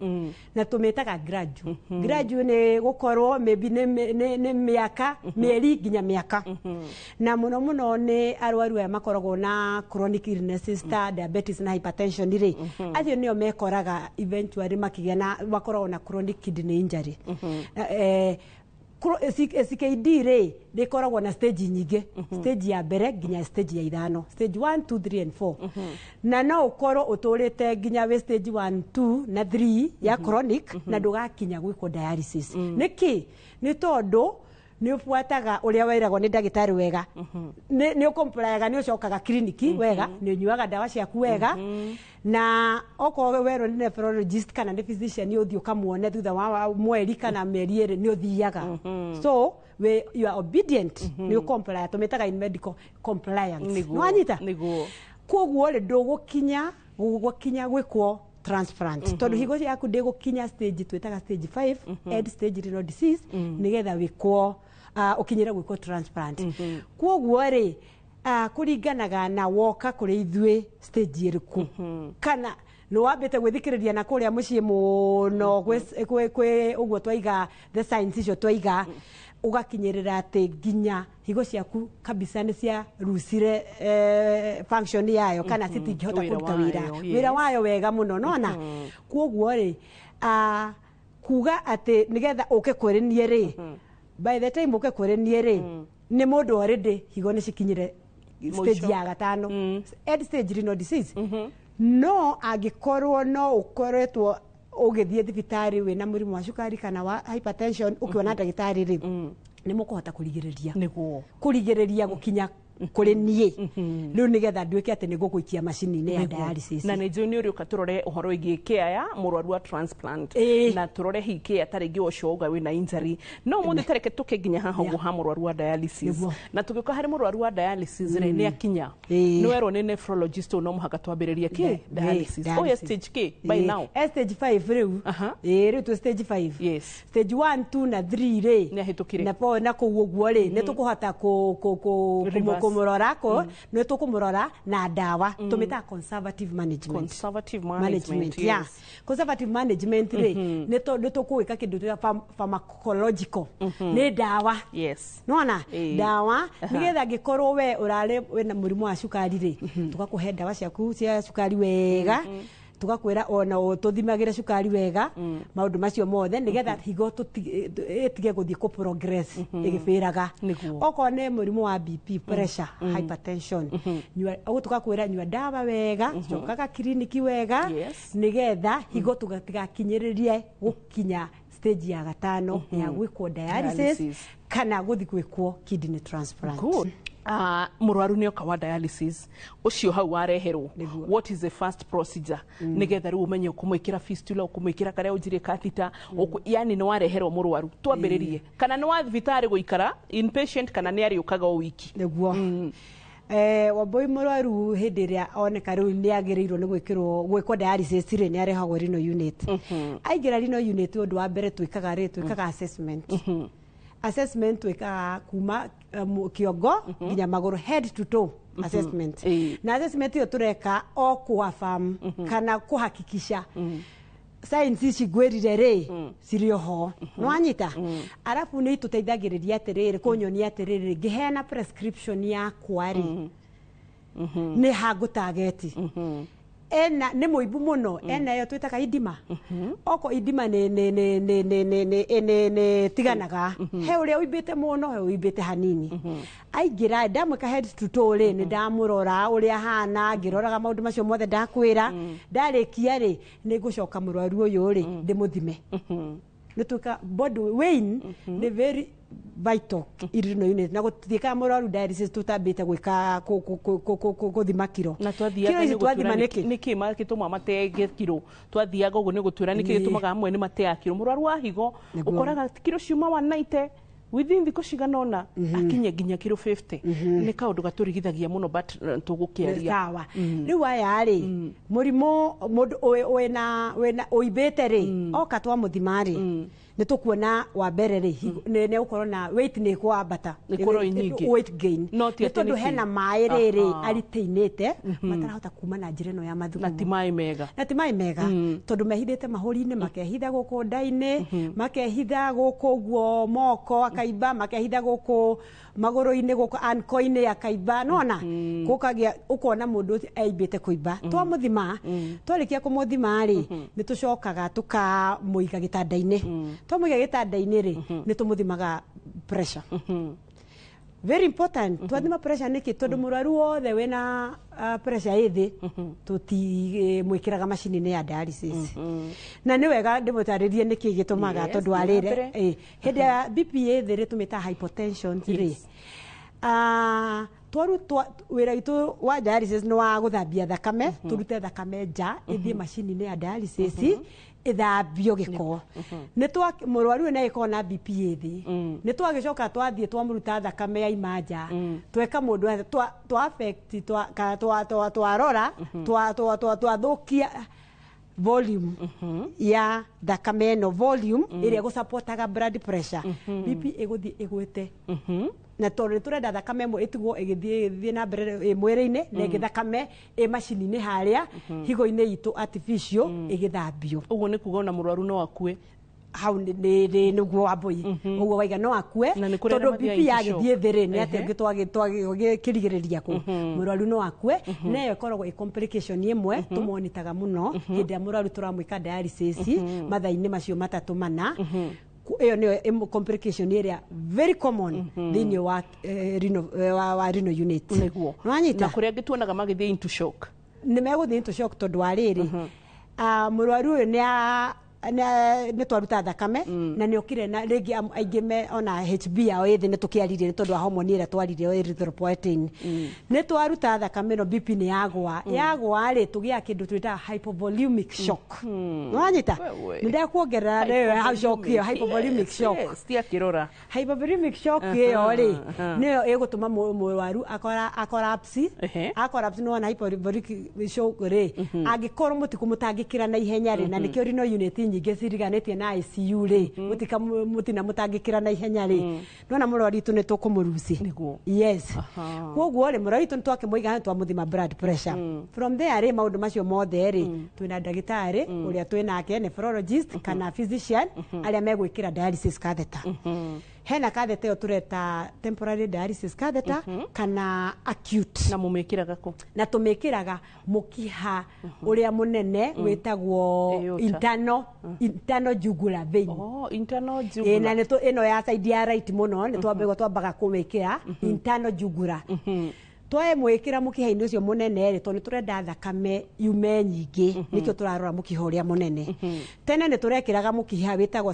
na tũmĩtaga gradual. Gradual nĩ gũkorwo maybe nĩ mĩaka, mĩeri nginya mĩaka, na mũno mũno nĩ arwaru aya makoragwo na chronic illnesses ta diabetes na hypertension rĩ, acio nĩo mekoraga eventually makĩgĩa na makoragwo na chronic kidney injury. CKD rĩ rĩkoragwo na stage nyingĩ, stage ya mbere nginya stage ya ithano, stage 1, 2, 3 and 4, na no ũkorwo ũtũrĩte nginya wĩ stage 1, 2 na 3 ya chronic na ndũgakinya gwĩkwo dialysis. Nĩkĩ? Nĩ tondũ nĩ ũbuataga ũrĩa weragwo nĩ ndagĩtarĩ wega, nĩ ũkomplayaga, nĩ ũcokaga kiriniki wega, nĩ ũnyuaga ndawa ciaku wega, na okorwo werwo nĩ nephrologist kana nĩ physician ũthiĩ ũkamuone thutha wa mweri kana mĩeri 2, nĩ ũthiaga. So you are obedient, nĩ ũcomply, tũmĩtaga in medical compliance. Nĩwanyita?
Nĩguo.
Koguo rĩ, ndũgũkinya gũkinya gwĩkwo transplant tondũ higo ciaku ndĩgũkinya stage twĩtaga stage 5, end stage renal disease, nĩgetha wĩkwo ũkinyĩre gwĩkwo transplant. Koguo rĩ, kũringanaga na woka kũrĩ ithuĩ stage ĩrĩkũ, kana nĩ wambĩte gwĩthikĩrĩria na kũrĩa mũciĩ mũno kwĩ ũguo twaiga the signs icio twaiga, ũgakinyĩrĩra atĩ nginya higo ciaku kabisa nĩ cia rusire function yayo kana citingĩhota
Wĩra
kũruta wĩra
wayo,
wĩra wayo wega mũno, nona. Koguo rĩ, kuga atĩ nĩgetha ũke kũrĩ niĩ rĩ, by the time ũke kũrĩ niĩ rĩ, nĩ mũndũ already higo nĩ cikinyire stage
Mũico.
ya gatano, end stage renal disease. No angĩkorwo no ũkoretwo ũgĩthiĩ thibitarĩ wĩna mũrimũ wa cukari kana wa hypertension, ũkĩona ndagĩtarĩ rĩ, nĩ mũkũhota kũrigĩrĩria kũrigĩrĩria gũkinya kũrĩ niĩ rĩu, nĩgetha nduĩke atĩ nĩ ngũgũikia macini-inĩ ya dialysis.
Na nä njå nä å rä å ka tå rore å horo wä care ya må rwaru wa transplant, na tå rore hihi care ta rĩngĩ ũcio wauga wĩna injury. No mũthĩ tareke tũke nginya haha ũguo ha mũrwaru wa dialysis. Na tũgĩũka harĩ mũrwaru wa dialysis rĩ, nĩ akinya, nĩ werwo nĩ nephrologist ũyũ no mũhaka twambĩrĩrie kĩ dialysis. Oya stage k by now.
Stage 5 rĩu. Ĩĩ, rĩu twĩ stage 5. Stage 1, 2 na 3 rĩ,
nĩ ahĩtũkire.
Na po na kũu ũguo rĩ, nĩ tũkũhota
Reverse.
Kũmũrora nĩ tũkũmũrora na ndawa tũmĩtaga conservative management.
Conservative management.
Yeah. Conservative management rĩ, nĩ tũkũĩka kĩndũ twĩta pharmacological, nĩ ndawa. Nona ndawa nĩgetha angĩkorwo we ũrarĩ wĩna mũrimũ wa cukari rĩ, tũgakũhe ndawa ciaku cia cukari wega, tugakwĩra ona tũthimagĩre cukari wega, maũndũ macio mothe nĩgetha higo ĩtige gũthiĩ kũ progress ĩgĩbĩraga. Okorwo nĩ mũrimũ wa BP, pressure, hypertension, tũgakwĩra nyua ndawa wega, cokaga kiriniki wega, nĩgetha higo tũgatigakinyĩrĩrie gũkinya stage ya gatano ya gwĩkwo dialysis
Dialysis.
kana gũthiĩ gwĩkwo kidney transplant.
Good. Mũrwaru nĩ oka wa dialysis ũcio hau wareherwo, what is the first procedure nĩgetha rĩu ũmenye ũkũmwĩkĩra fistula, ũkũmwĩkĩra karĩa ũnjire catheter, yani nĩ wareherwo mũrwaru twambĩrĩrie, kana nĩ wa thibitarĩ gũikara inpatient, kana nĩ arĩũkaga o wiki?
Nĩguo. Wambui, mũrwaru hĩndĩ ĩrĩa oneka rĩu nĩ agĩrĩirwo nĩ gwĩkĩrwo gwĩkwo dialysis rĩ, nĩ arehagwo renal unit. Aingĩra renal unit, ũndũ wa mbere twĩkaga rĩ, twĩkaga assessment. Assessment twĩkaga kuma kĩongo nginya magũrũ, head to toe assessment. Na assessment ĩyo tũreka o kũaffirm kana kũhakikisha signs ici ngwĩrire rĩ cirĩ oho, nĩwanyita? Arabu nĩ itũteithagĩrĩria atĩrĩrĩ, kũnyonia atĩrĩrĩ, ngĩheana prescription yakwa rĩ, nĩ hangũtageti ena nĩ mũimbu mũno, ena ĩyo twĩtaga edema. Oko edema nĩ tiganaga, he ũrĩa ũimbĩte mũno, he ũimbĩte hanini. Aingĩra ndamwĩka head to toe rĩ, nĩ ndamũrora ũrĩa ahana, ngĩroraga maũndũ macio mothe ndakwĩra. Ndarĩkia rĩ, nĩ ngũcoka mũrwaru ũyũ rĩ, ndĩmũthime. Nĩ twĩka body weight, nĩ very vital in renal unit, na gũthiĩkaga mũrwaru dialysis tũtambĩte gwĩka gũthima kiro.
Na twathiaga
Kiro ici
nĩ
twathima
gũtwĩra
nĩkĩ?
Nĩkĩ gĩtũmaga matege kiro? Twathiaga ũguo nĩ gũtwĩra nĩkĩ gĩtũmaga amwe nĩ mateaga kiro. Mũrwaru wa higo ũkoraga kiro ciuma 190, within thikũ cigana ũna akinye nginya kiro 50. Nĩ kaũndũ gatũrigithagia mũno, but tũgũkĩaria.
Sawa. Rĩu aya rĩ, mũrimũ mũndũ wĩna ũimbĩte rĩ, oka twamũthima rĩ, nĩ tũkuona wa mbere rĩ, nĩ gũkorwo na weight nĩ ĩkwambata.
Ĩkorwo ĩ nyingĩ.
Weight gain.
No ti
nĩ
atĩ
tondũ
nĩ kĩ?
Hena maĩ rĩrĩ aritainĩte matarahota kuma na njĩra ĩno ya mathugumo.
Na ti maĩ mega.
Na ti maĩ mega, tondũ mehithĩte mahũri-inĩ, makehitha gũkũ nda-inĩ, makehitha gũkũ ũguo moko akaimba, makehitha gũkũ magũrũ-inĩ, gũkũ anko-inĩ akaimba, nona gũkagĩa ũkona mũndũ ũcio eimbĩte kũimba. Twamũthima, twarĩkia kũmũthima rĩ, nĩ tũcokaga tũkamũiga gĩtanda-inĩ. Twamũiga gĩtanda-inĩ rĩ, nĩ tũmũthimaga pressure, very important. Twathima pressure nĩkĩ? Tondũ mũrwaru wothe wĩna pressure ĩ thĩ, tũtimwĩkĩraga macini-inĩ ya dialysis. Na nĩ wega ndĩmũtarĩrie nĩkĩ gĩtũmaga. Tondũ wa
thiĩ na
rĩrĩ,
mbere.
Hĩndĩ ya BP ĩ thĩ rĩ, tũmĩtaga hypotension rĩ, twarutwa wĩra witũ wa dialysis nĩ wa gũthambia thakame, tũrute thakame nja ĩthiĩ macini-inĩ ya dialysis ĩthambio gĩko. Nĩ twa mũrwaru ũyũ nĩ agĩkorwo na BP ĩ thĩ, nĩ twagĩcoka twathiĩ twamũruta thakame yaima nja, tweka mũndũ twa affect, twa twa twa twa twarora, twa twa twa twathũkia volume ya thakame ĩno, volume ĩrĩa ĩgũsupportaga blood pressure. BP ĩgũthiĩ ĩgwĩte, na tondũ nĩ tũrenda thakame ĩmwe ĩtigwo ĩgĩthiĩ na mbere ĩ mwĩrĩ-inĩ, na ĩngĩ thakame ĩ macini-inĩ harĩa higo-inĩ itũ artificial ĩgĩthambio.
Ũguo nĩ kuga ona mũrwaru no akue?
Hau nĩguo Wambũi, ũguo waiga, no akue.
Na nĩ kũrĩ arĩa
Tondũ
mathiaga
BP
into
yagĩthiĩ
shock.
thĩ rĩ, nĩ atĩa ũngĩ twagĩkĩrigĩrĩria kũ mũrwaru no akue. Na ĩyo ĩkoragwo ĩ complication ĩmwe tũmonitaga mũno hĩndĩ ĩrĩa mũrwaru tũramwĩka dialysis mathaa-inĩ macio matatũ mana. Ĩyo nĩyo complication ĩrĩa very common thĩinĩ wa renal, wa renal unit.
Nĩguo.
Nĩwanyita?
Na kũrĩa angĩ tuonaga magĩthiĩ into shock.
Nĩ megũthiĩ into shock tondũ wa rĩrĩ, mũrwaru ũyũ nĩ twaruta thakame na nĩ okire na rĩngĩ aingĩ me ona HB yao ĩ thĩ, nĩ tũkĩaririe nĩ tondũ wa hormone ĩrĩa twaririe erythropoietin. Nĩ twaruta thakame ĩno, BP nĩ yagwa. Yagwa rĩ, tũgĩaga kĩndũ twĩtaga hypovolemic shock. Nĩwanyita?
Wewe.
Nĩ ndakuongerera rĩo hau shock ĩyo, hypovolemic shock.
Yes, tiakĩrora.
Hypovolemic shock ĩyo rĩ, nĩyo ĩgũtũma mũrwaru akora akorapsi. Akorapsi, nĩwona hypovolemic shock rĩ, angĩkorwo mũtikũmũtangĩkĩra na ihenya rĩ, na nĩkĩo renal unit nyingĩ ciriganĩtie na ICU rĩ, mũtika mũtina mũtangĩkĩra na ihenya rĩ, nĩwona mũrwaru witũ nĩ tũkũmũruci. Yes, koguo rĩ, mũrwaru witũ nĩ twakĩmũiga, nĩ twamũthima blood pressure. From there rĩ, maũndũ macio mothe rĩ, twĩna ndagĩtarĩ ũrĩa twĩnake nephrologist kana physician arĩa megwĩkĩra dialysis catheter. Hena catheter ĩyo tũreta temporary dialysis catheter kana acute.
Na mũmĩkĩraga kũ?
Na tũmĩkĩraga mũkiha ũrĩa mũnene wĩtagwo
Aorta.
Internal jugular vein.
Oh, internal
Ĩ,
jugular.
na nĩ ĩno ya side ya right mũno nĩ twambaga twambaga kũmĩkĩra internal jugular. Twamwĩkĩra mũkiha-inĩ ũcio mũnene rĩ, tondũ nĩ tũrenda thakame yume nyingĩ, nĩkĩo tũrarora mũkiha ũrĩa mũnene. Tene nĩ tũrekĩraga mũkiha wĩtagwo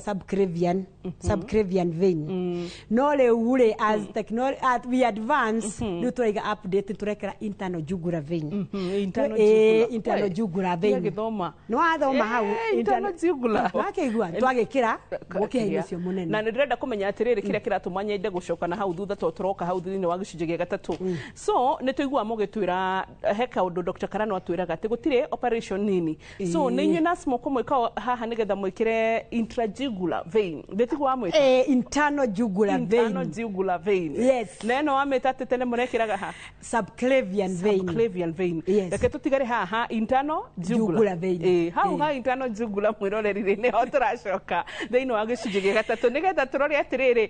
subclavian vein, no rĩu rĩ, as technology, as we advance, rĩu tũraiga update, tũrekĩra internal jugular vein.
Internal
Ĩ,
jugular.
internal
We,
jugular vein.
ndiagĩthoma.
Nĩ wathoma hau.
Internal jugular.
Wakĩigua twagĩkĩra mũkiha-inĩ ũcio mũnene.
Na nĩ ndĩrenda kũmenya atĩrĩrĩ, kĩrĩa kĩratũma nyende gũcoka na hau thutha, tondũ tũroka hau thĩinĩ wa gĩcunjĩ gĩa gatatũ. So No nĩ tũigua mũgĩtwĩra he kaũndũ Dr. Karano atwĩraga atĩ gũtirĩ operation nini. So nĩ inyuĩ nurse mũkũmwĩka haha nĩgetha mwĩkĩre intrajugular vein. Ndĩtiguo wamwĩta?
Internal jugular vein.
Internal jugular vein.
Yes.
Na ĩno wamĩta atĩ tene mũrekĩraga ha?
Subclavian vein.
Subclavian vein.
Yes.
Reke tũtigare haha internal jugular.
Jugular vein.
Hau ha internal jugular mwĩroreri nĩho tũracoka thĩinĩ wa gĩcunjĩ gĩa gatatũ nĩgetha tũrore atĩrĩrĩ,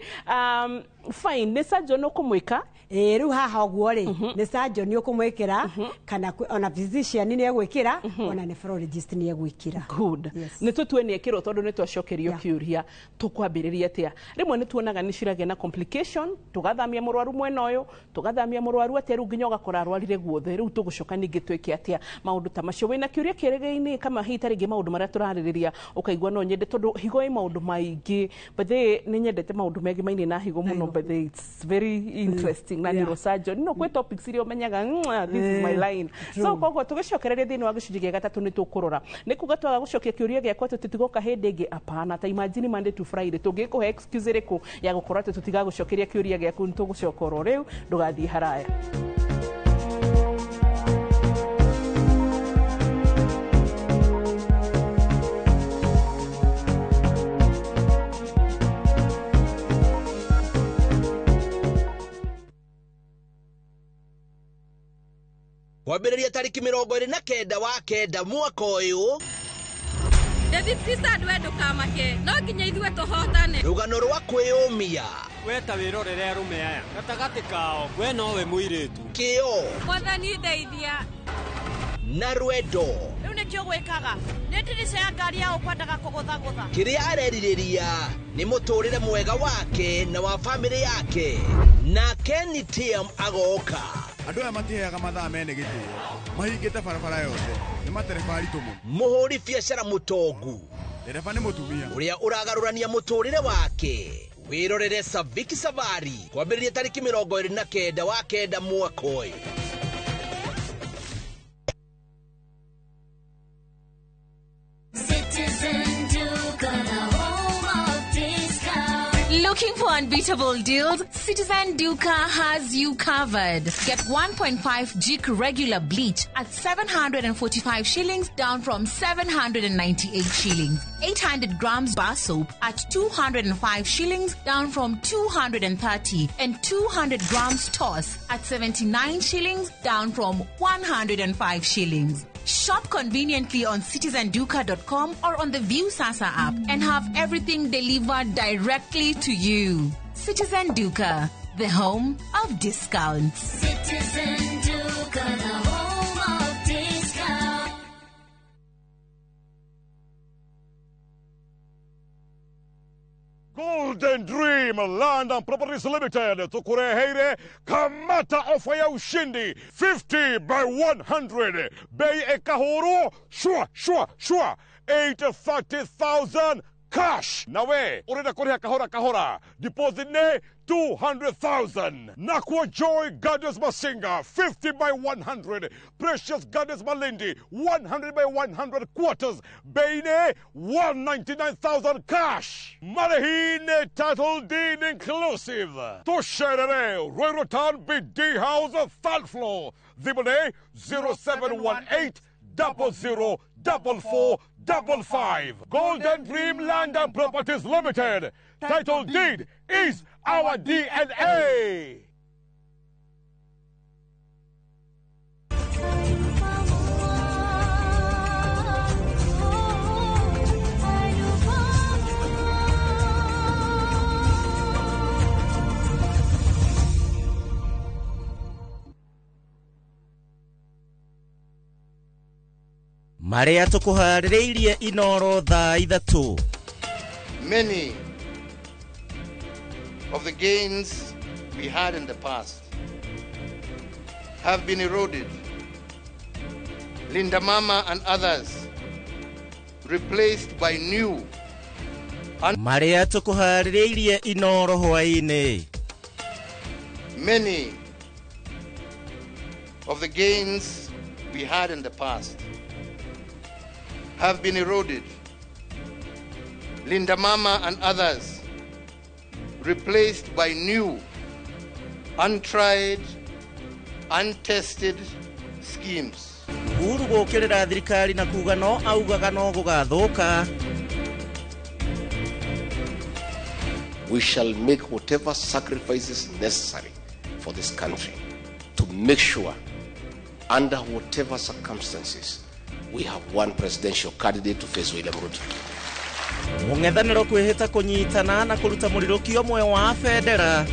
fine, nĩ surgeon ũkũmwĩka.
Rĩu haha ũguo rĩ, nĩ surgeon ũkũmwĩkĩra kana ona physician nĩ egwĩkĩra, ona nephrologist nĩ egwĩkĩra.
Good. Nĩ tũtue nĩ ekĩrwo tondũ nĩ twacokerio kĩũria tũkwambĩrĩria atĩa. Rĩmwe nĩ tuonaga nĩ ciragĩa na complication, tũgathamia mũrwaru mwena ũyũ, tũgathamia mũrwaru atĩa, rĩu nginya ũgakora arwarire guothe, rĩu tũgũcoka ningĩ twĩke atĩa maũndũ ta macio. Wĩna kĩũria kĩrĩgĩ-inĩ kama hihi ta rĩngĩ maũndũ marĩa tũrarĩrĩria ũkaigua no nyende tondũ higo ĩ maũndũ maingĩ, but nĩ nyendete maũndũ megimaine na higo mũno, but it's very interesting na neurosurgeon no kwĩ topics iria ũmenyaga, this is my line. So koguo tũgĩcokereria thĩinĩ wa gĩcunjĩ gĩa gatatũ nĩ tũkũrora nĩ kuga twaga gũcokia kĩũria gĩakwa atĩ tũtigoka hĩndĩ ĩngĩ, apana. Ta imagine Monday to Friday tũngĩkũhe excuse ĩrĩkũ ya gũkorwo atĩ tũtigagũcokeria kĩũria gĩaku, nĩ tũgũcoka oro rĩu, ndũgathiĩ haraya.
Kwambĩrĩria tarĩki 29 wa 9 mwaka ũyũ.
David Sad, we ndũkamake, no nginya ithuĩ tũhotane.
Rũgano rwa kwĩyũmia.
We ta wĩrorere arũme aya gatagatĩ kao, we nowe mũirĩtu.
Kĩo.
Mwathani ndeithia.
Na rwendo.
Rĩu nĩkĩo gwĩkaga nĩ ndirica ya ngari ya ũkwendaga kũgũthagũtha.
Kĩrĩa arerirĩria nĩ mũtũrĩre mwega wake na wa bamĩrĩ yake, na Kenny TM agoka.
Andũ aya matiheaga mathaa mene gĩtĩo, mahingĩte barabara yothe, nĩ matereba aritũ mũno.
Mũhũri biacara mũtongu,
ndereba nĩ mũtumia
ũrĩa ũragarũrania mũtũrĩre wake. Wĩrorere Saviki Savari kwambĩrĩria tarĩki 29 wa 9 mwaka ũyũ.
Looking for unbeatable deals? Citizen Duka has you covered. Get 1.5 Jik regular bleach at 745 shillings, down from 798 shillings. 800 grams bar soap at 205 shillings, down from 230. And 200 grams toss at 79 shillings, down from 105 shillings. Shop conveniently on citizenduka.com or on the Viusasa app and have everything delivered directly to you. Citizen Duka, the home of discounts.
Citizen Duka, the home of discounts.
Golden Dream Land and Properties Limited tukureheire kamata ofa ya ushindi 50 by 100 bei ekahuru shwa shwa shwa 830,000 cash. Nawe urenda kuriha kahora kahora, deposit ne 200,000. Nakwa Joy Gardens Masinga 50 by 100, Precious Gardens Malindi 100 by 100 quarters, bei ne 199,000 cash. Marehine title deed inclusive. Tusherere Royal Town BD House third floor. Thimone 0718 00 44 55. Golden Dream Land and Properties Limited. Title deed is our DNA.
Marĩa tũkũharĩrĩirie Inoro thaa 3.
Many of the gains we had in the past have been eroded. Linda Mama and others replaced by new.
Marĩa tũkũharĩrĩirie Inoro hwaĩ-inĩ.
Many of the gains we had in the past have been eroded. Linda Mama and others replaced by new, untried, Untested schemes.
Uhuru gũkĩrĩra thirikari na kuga no augaga no gũgathũka.
We shall make whatever sacrifices necessary for this country to make sure, under whatever circumstances, we have one presidential candidate to face William Ruto.
Mũng'ethanĩro kwĩhĩta kũnyitana na kũruta mũrirũki ũmwe wa bendera.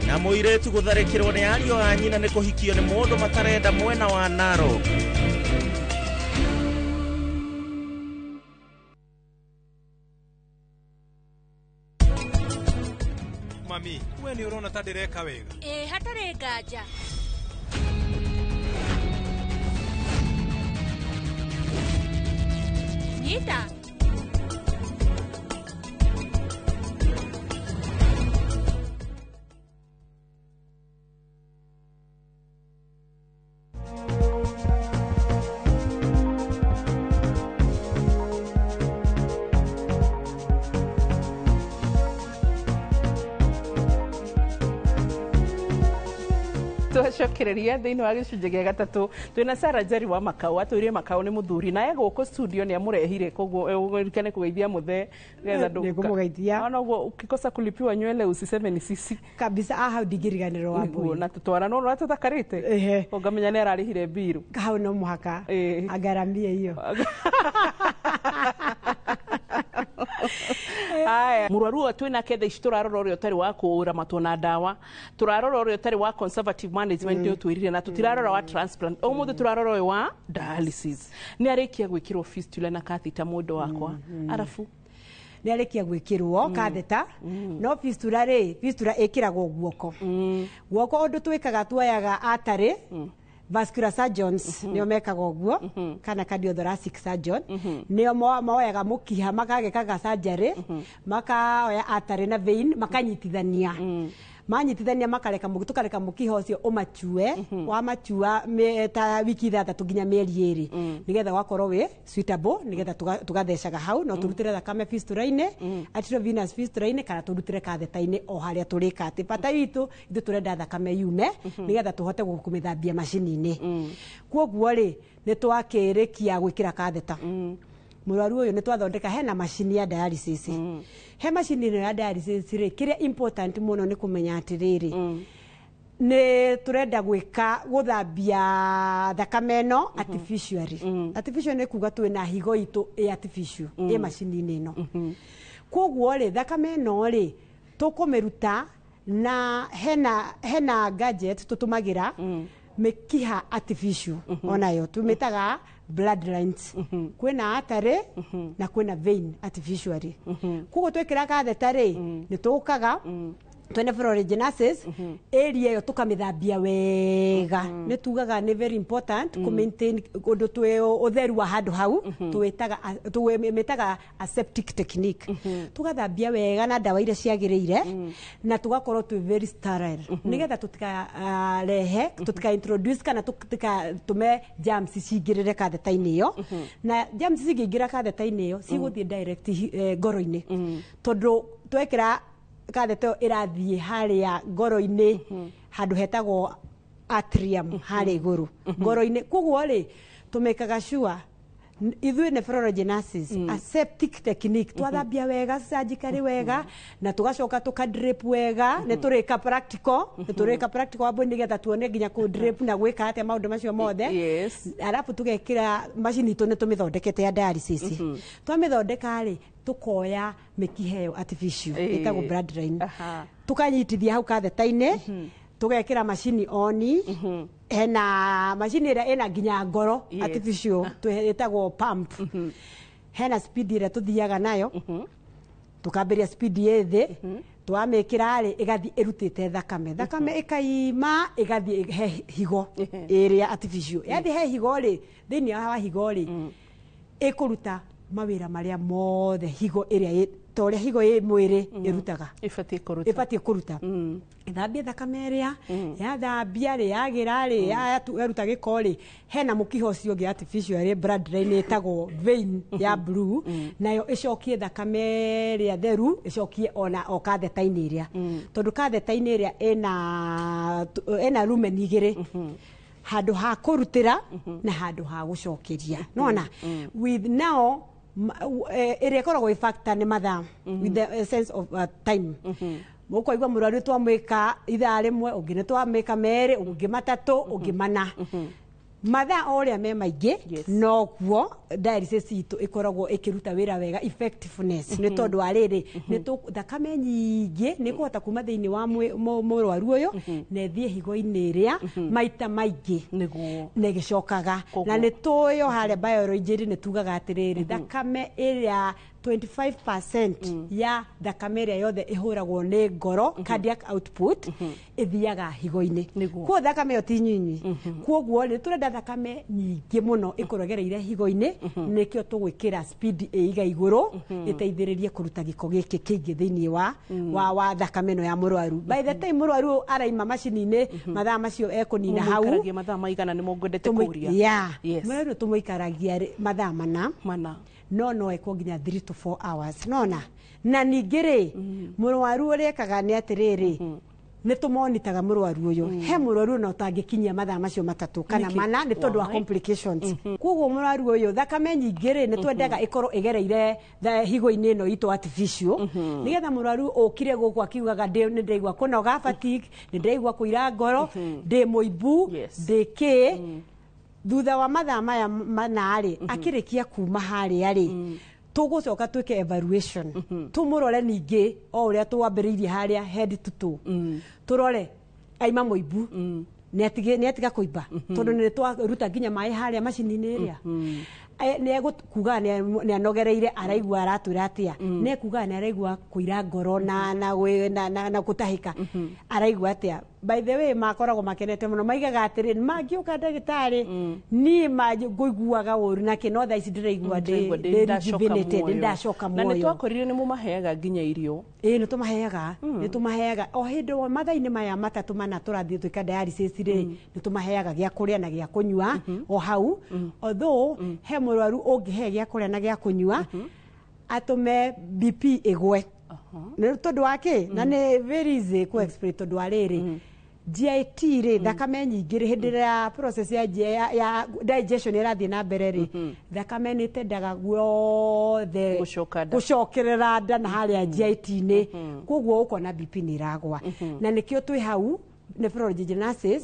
Na mũirĩtu gũtharĩkĩrwo nĩ ariũ a nyina nĩ kũhikio nĩ mũndũ matarenda mwena wa Narok.
Mami, we nĩ ũrona ta ndĩreka wega?
Ĩ, hatarĩ nganja. Nyita.
Twacokereria thĩinĩ wa gĩcunjĩ gĩa gatatũ twĩna Sarah Njeri wa Makau. Atwĩrire Makau nĩ mũthuri na egũkũ studio nĩ amũrehire, koguo ũririkane kũgeithia mũthee nĩgetha
Nĩngũmũgeithia.
Ona ũguo ukikosa kulipiwa nywele usiseme ni sisi
kabisa. Hau ndingĩriganĩrwo wa
Nĩguo, na tũtwara no ũrĩa tũthakarĩte ũngamenya nĩ ararĩhire mbiru
hau no mũhaka agaramie iyo.
Haya, mũrwaru ũyũ twĩnake thaa ici tũrarora ũrĩa ũtarĩ wa kũramatwo na ndawa, tũrarora ũrĩa ũtarĩ wa conservative management nĩ ũtwĩrire, na tũtirarora wa transplant. Ũmũthĩ tũrarora ũyũ wa dialysis. Nĩ arĩkia gwĩkĩrwo fistula na catheter mũndũ wakwa arabu
nĩ arĩkia gwĩkĩrwo catheter, no fistula rĩ, fistula ĩkĩragwo guoko. Guoko ũndũ twĩkaga tuoyaga artery, vascular surgeons nĩo mekaga ũguo, kana cardiothoracic surgeon nĩo moyaga mũkiha makagĩkaga surgery, makaoya artery na vein makanyitithania. Manyitithania makareka tũkareka mũkiha ũcio ũmachue, wamachua ta wiki 6 nginya mĩeri 2 nĩgetha wakorwo wĩ suitable, nĩgetha tũgathecaga hau no tũrutĩre thakame fistula-inĩ, arteriovenous fistula-inĩ, kana tũrutĩre catheter-inĩ o harĩa tũrĩka atĩ bata witũ ithuĩ tũrenda thakame yume nĩgetha tũhote kũmĩthambia macini-inĩ. Kwoguo rĩ, nĩ twakĩrĩkia gwĩkĩra catheter. Mũrwaru ũyũ nĩ twathondeka hena macini ya dialysis. He macini ĩno ya dialysis rĩ, kĩrĩa important mũno nĩ kũmenya atĩrĩrĩ, nĩ tũrenda gwĩka gũthambia thakame ĩno artificially. Artificial nĩ kuga twĩna higo itũ ĩ artificial ĩ macini-inĩ ĩno. Kwoguo rĩ, thakame ĩno rĩ, tũkũmĩruta na hena gadget tũtũmagĩra mĩkiha artificial onayo tũmĩtaga bloodlines. Kwĩna artery na kwĩna vein artificially. Koguo twĩkĩra catheter rĩ, nĩ tũkaga twene nephrology area ĩyo tũkamĩthambia wega. Nĩ tugaga nĩ very important kũ maintain ũndũ twĩ ũtheru wa handũ hau, tũmĩtaga aseptic technique. Tũgathambia wega na ndawa iria ciagĩrĩire, na tũgakorwo twĩ very sterile nĩgetha tũtikarehe, tũtika introduce kana tũtikatũme germs cingĩrĩre catheter-inĩ ĩyo. Na germs cingĩingĩra catheter-inĩ ĩyo cigũthiĩ direct ngoro-inĩ, tondũ twekĩra catheter ĩrathiĩ harĩa ngoro-inĩ handũ hetagwo atrium harĩa igũrũ ngoro-inĩ. Koguo rĩ, tũmĩkaga sure ithuĩ nephrology nurses aseptic technique, twathambia wega surgically wega, na tugacoka tukadrip wega. Nĩ tũrĩka practical, nĩ tũrĩka practical wambo nĩgetha tuone nginya kũ drip na gwĩka atĩa maũndũ macio mothe. Arabu tũgekĩra macini itũ nĩ tũmĩthondekete ya dialysis. Twamĩthondeka rĩ, tukoya mĩkiha ĩyo artificial ĩtagwo bloodline, tukanyitithia hau catheter-inĩ, tugekĩra macini oni. Hena macini ĩrĩa ĩna nginya ngoro artificial ĩtagwo pump. Hena speed ĩrĩa tũthiaga nayo, tukambĩrĩria speed ĩ thĩ, twamĩkĩra rĩ, ĩgathiĩ ĩrutĩte thakame, thakame ĩkaima ĩgathiĩ he higo ĩrĩa artificial. Yathiĩ he higo rĩ, thĩinĩ wa higo rĩ, ĩkũruta mawĩra marĩa mothe higo ĩrĩa ta ũrĩa higo ĩ mwĩrĩ ĩrutaga,
ĩbatiĩ kũruta,
ĩbatiĩ kũruta. Ĩthambie thakame ĩrĩa yathambia rĩ, yagĩra rĩ, yaruta gĩko rĩ, hena mũkiha ũcio ũngĩ artificial rĩ, blood line ĩtagwo vein ya blue, nayo ĩcokie thakame ĩrĩa theru, ĩcokie ona o katheta-inĩ ĩrĩa, tondũ katheta-inĩ ĩrĩa ĩna lumen igĩrĩ, handũ ha kũrutĩra na handũ ha gũcokeria. Nona with now ĩrĩa ĩkoragwo ĩ factor nĩ mathaa, with the sense of time. Mũkwaigua mũrwaru twamwĩka ithaa rĩmwe, ũngĩ nĩ twamwĩka merĩ, ũngĩ matatũ, ũngĩ mana. Mathaa o ũrĩa me maingĩ, noguo dialysis itũ ĩkoragwo ĩkĩruta wĩra wega, effectiveness, nĩ tondũ wa rĩrĩ, nĩ thakame nyingĩ nĩ ĩkũhota kuma thĩinĩ wa mũrwaru ũyũ na ĩthiĩ higo-inĩ ĩrĩa maita maingĩ na ĩgĩcokaga. Na nĩ tũĩ o harĩa biology nĩ tugaga atĩrĩrĩ, thakame ĩrĩa 25% ya thakame ĩrĩa yothe ĩhũragwo nĩ ngoro, cardiac output, ĩthiaga higo-inĩ. Koguo thakame ĩyo ti nyinyi. Koguo nĩ tũrenda thakame nyingĩ mũno ĩkorwo ĩgereire higo-inĩ, nĩkĩo tũgwĩkĩra speed ĩiga igũrũ, ĩteithĩrĩrie kũruta gĩko gĩkĩ kĩingĩ thĩinĩ wa thakame ĩno ya mũrwaru. By the time mũrwaru araima macini-inĩ, mathaa macio ekũnina hau.
Mũmũikaragia mathaa maigana? Nĩ mũngwendete kũria.
Yeah. Mũrwaru tũmũikaragia mathaa mana, no ekwo nginya 3 to 4 hours. Nona na ningĩ rĩ, mũrwaru ũrĩa ekaga nĩ atĩrĩrĩ, nĩ tũmonitaga mũrwaru ũyũ. He mũrwaru ona ũtangĩkinyia mathaa macio matatũ kana mana, nĩ tondũ wa complications. Koguo mũrwaru ũyũ thakame nyingĩ rĩ, nĩ twendaga ĩkorwo ĩgereire higo-inĩ ĩno itũ artificial, nĩgetha mũrwaru ũkire gũkũ akiugaga nĩ ndĩraigua kũnoga, fatigue, nĩ ndĩraigua kũira ngoro, ndĩ mũimbu, ndĩ kĩ, thutha wa mathaa maya mana rĩ, akĩrĩkia kuma harĩa rĩ, tũgũcoka twĩke evaluation, tũmũrore ningĩ o ũrĩa twambĩrĩirie harĩa head to toe, tũrore aima mũimbu, nĩ atiga kũimba, tondũ nĩ twaruta nginya maĩ harĩa macini-inĩ ĩrĩa. Nĩ egũkuga nĩ anogereire, araigua aratwĩra atĩa, nĩ ekuga nĩ araigua kũira ngoro na gũtahĩka, araigua atĩa. By the way, makoragwo makenete mũno, maigaga atĩrĩ, mangĩũka ndagĩtarĩ, niĩ ngũiguaga ũru nakĩ, no thaa ici ndĩraigua ndĩ rejuvenated, ndacoka muoyo.
Na nĩ twakorire nĩ mũmaheaga nginya irio.
Ĩĩ, nĩ tũmaheaga, nĩ tũmaheaga o hĩndĩ o mathaa-inĩ maya matatũ mana tũrathiĩ twĩka dialysis rĩ, nĩ tũmaheaga gĩa kũrĩa na gĩa kũnyua o hau. Although he mũrwaru ũngĩhe gĩa kũrĩa na gĩa kũnyua atũme BP ĩgwe, nĩ tondũ wa kĩ, na nĩ very easy kũ explain, tondũ wa rĩrĩ, GIT rĩ, thakame nyingĩ rĩ, hĩndĩ ĩrĩa process ya digestion ĩrathiĩ na mbere rĩ, thakame nĩ ĩtendaga guothe gũcokerera nda na harĩa GIT-inĩ, koguo ũkona BP nĩ ĩragwa. Na nĩkĩo twĩ hau nephrology nurses,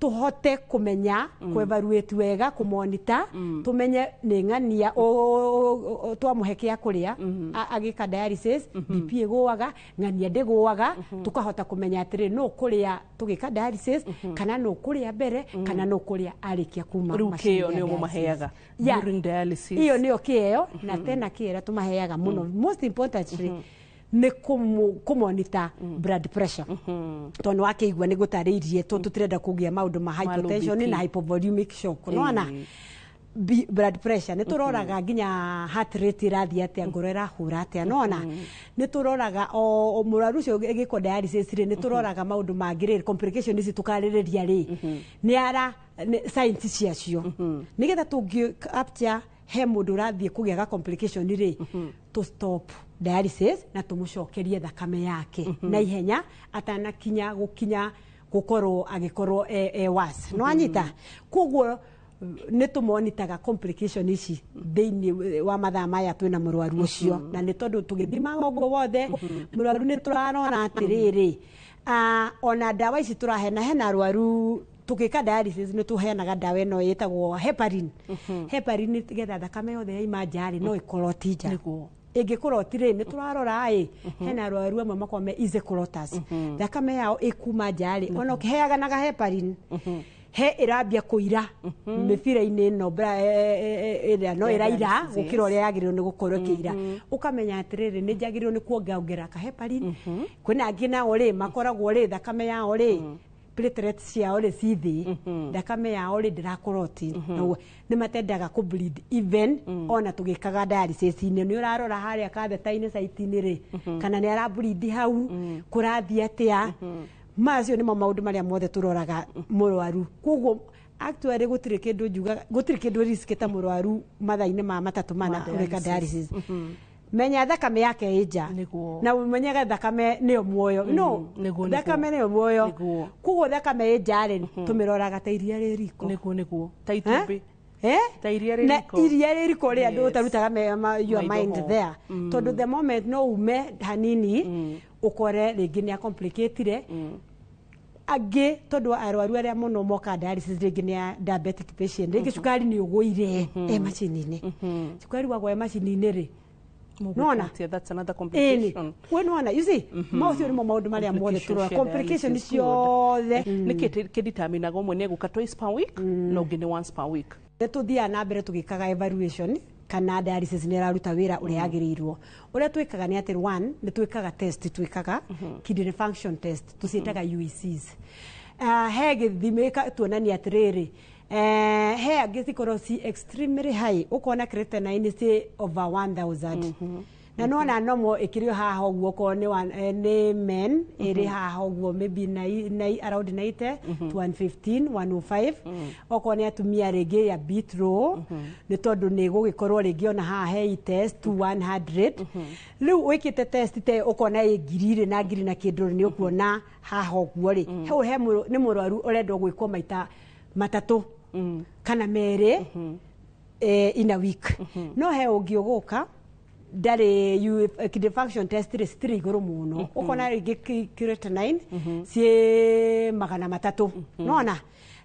tũhote kũmenya, kũ-evaluate wega, kũmonita, tũmenye nĩ ng'ania twamũhe kĩa kũrĩa agĩka dialysis, BP ĩgũaga, ng'ania ndĩgũaga, tũkahota kũmenya atĩrĩ, nũ kũrĩa tũgĩka dialysis, kana nũ kũrĩa mbere, kana nũ kũrĩa arĩkia kuma
Rĩu kĩo nĩo mũmaheaga during dialysis?
Iyo nĩyo kĩeo, na tena kĩrĩa tũmaheaga mũno, most importantly, nĩ kũmonita blood pressure, tondũ wakĩigua nĩ gũtarĩirie tũtirenda kũgĩa maũndũ ma hypertension na hypovolemic shock. Nona blood pressure nĩ tũroraga nginya heart rate ĩrathiĩ atĩa, ngoro ĩrahũra atĩa. Nona nĩ tũroraga o mũrwaru ũcio ĩgĩkwo dialysis rĩ, nĩ tũroraga maũndũ mangĩ rĩ, complication ici tũkarĩrĩria rĩ, nĩ ara signs ciacio, nĩgetha tũngĩ capture he mũndũ ũrathiĩ kũgĩa ga complication rĩ, to stop dialysis na tũmũcokerie thakame yake na ihenya atanakinya gũkinya gũkorwo agĩkorwo e worse. No anyita. Koguo nĩ tũmonitaga complication ici thĩinĩ wa mathaa maya twĩna mũrwaru ũcio, na nĩ tondũ tũgĩthima ũguo wothe mũrwaru nĩ tũrarora atĩrĩrĩ, ona ndawa ici tũrahena, hena arwaru tũgĩka dialysis nĩ tũheanaga ndawa ĩno ĩtagwo heparin. Heparin nĩgetha thakame yothe yaima nja rĩ, no ĩkoroti nja. Ĩngĩkoroti rĩ, nĩ tũrarora ĩ, hena arwaru amwe makoragwo me easy cloters, thakame yao ĩkuma nja rĩ, ona ũkĩheanaga heparin, he ĩrambia kũira mĩbira-inĩ ĩno ĩrĩa no ĩraira gũkĩra ũrĩa yagĩrĩirwo nĩ gũkorwo ĩkĩira. Ũkamenya atĩrĩrĩ, nĩ njagĩrĩirwo nĩ kuongerera kaheparin. Kwĩna angĩ nao rĩ, makoragwo rĩ, thakame yao rĩ, Platelets ciao rĩ ci thĩ, thakame yao rĩ ndĩrakoroti, nĩ matendaga kũ bleed even ona tũgĩkaga dialysis-inĩ. Nĩ ũrarora harĩa katheta-inĩ site-inĩ rĩ, kana nĩ ara bleed hau, kũrathiĩ atĩa. Macio nĩmo maũndũ marĩa mothe tũroraga mũrwaru. Koguo actually gũtirĩ kĩndũ njugaga, gũtirĩ kĩndũ risk ta mũrwaru mathaa-inĩ ma matatũ mana ũreka dialysis. Menya thakame yake ĩ nja, na ũmenyage thakame nĩyo muoyo no thakame nĩyo muoyo. Koguo thakame ĩ nja rĩ, tũmĩroraga ta iria rĩ riko.
Nĩguo ta itumbĩ.
Eh?
Ta iria rĩ
Na
riko.
iria rĩ riko rĩ, andũ ũtarutaga your
maitho
mind
ho.
there, tondũ the moment no ume hanini ũkore rĩngĩ nĩ acomplicatire angĩ, tondũ arwaru arĩa mũno moka dialysis rĩngĩ nĩ a diabetic patient, rĩngĩ cukari nĩ ũgũire e macini-inĩ. Cukari wagwa e macini-inĩ rĩ, nona
Mũgũkutia, that's another
ĩni
complication.
We nona, you see, macio nĩmo maũndũ marĩa mothe tũrora, complication ciothe.
Nĩkĩ kĩdeterminaga ũmwe nĩ egũka twice per week na ũngĩ nĩ once per week?
Nĩ tũthiaga na mbere tũgĩkaga evaluation kana dialysis nĩ ĩraruta wĩra ũrĩa yagĩrĩirwo. Ũrĩa twĩkaga nĩ atĩ, one, nĩ twĩkaga test, twĩkaga kidney function test, tũciĩtaga UECs. He gĩthimi tuonania atĩrĩrĩ, he angĩ cikorwo ci extremely high, ũkona creatinine ci over 1000, na nona nomo ĩkĩrĩ o haha ũguo, okorwo nĩ nĩ men ĩrĩ haha ũguo, maybe around 90 to 115, 105. Okorwo nĩ atumia rĩngĩ ya bit low, nĩ tondũ nĩ gũgĩkorwo rĩngĩ ona haha he test to 100. Rĩu wĩkĩte test te ũkona ĩ ngiri irĩ na ngiri na kĩndũ, nĩ ũkuona haha ũguo rĩ, hau he nĩ mũrwaru ũrendwo gwĩkwo maita matatũ kana merĩ in a week. No he ũngĩ ũgũka ndarĩ kidney function test rĩ citirĩ igũrũ mũno, ũkona rĩngĩ creatinine ciĩ 300, nona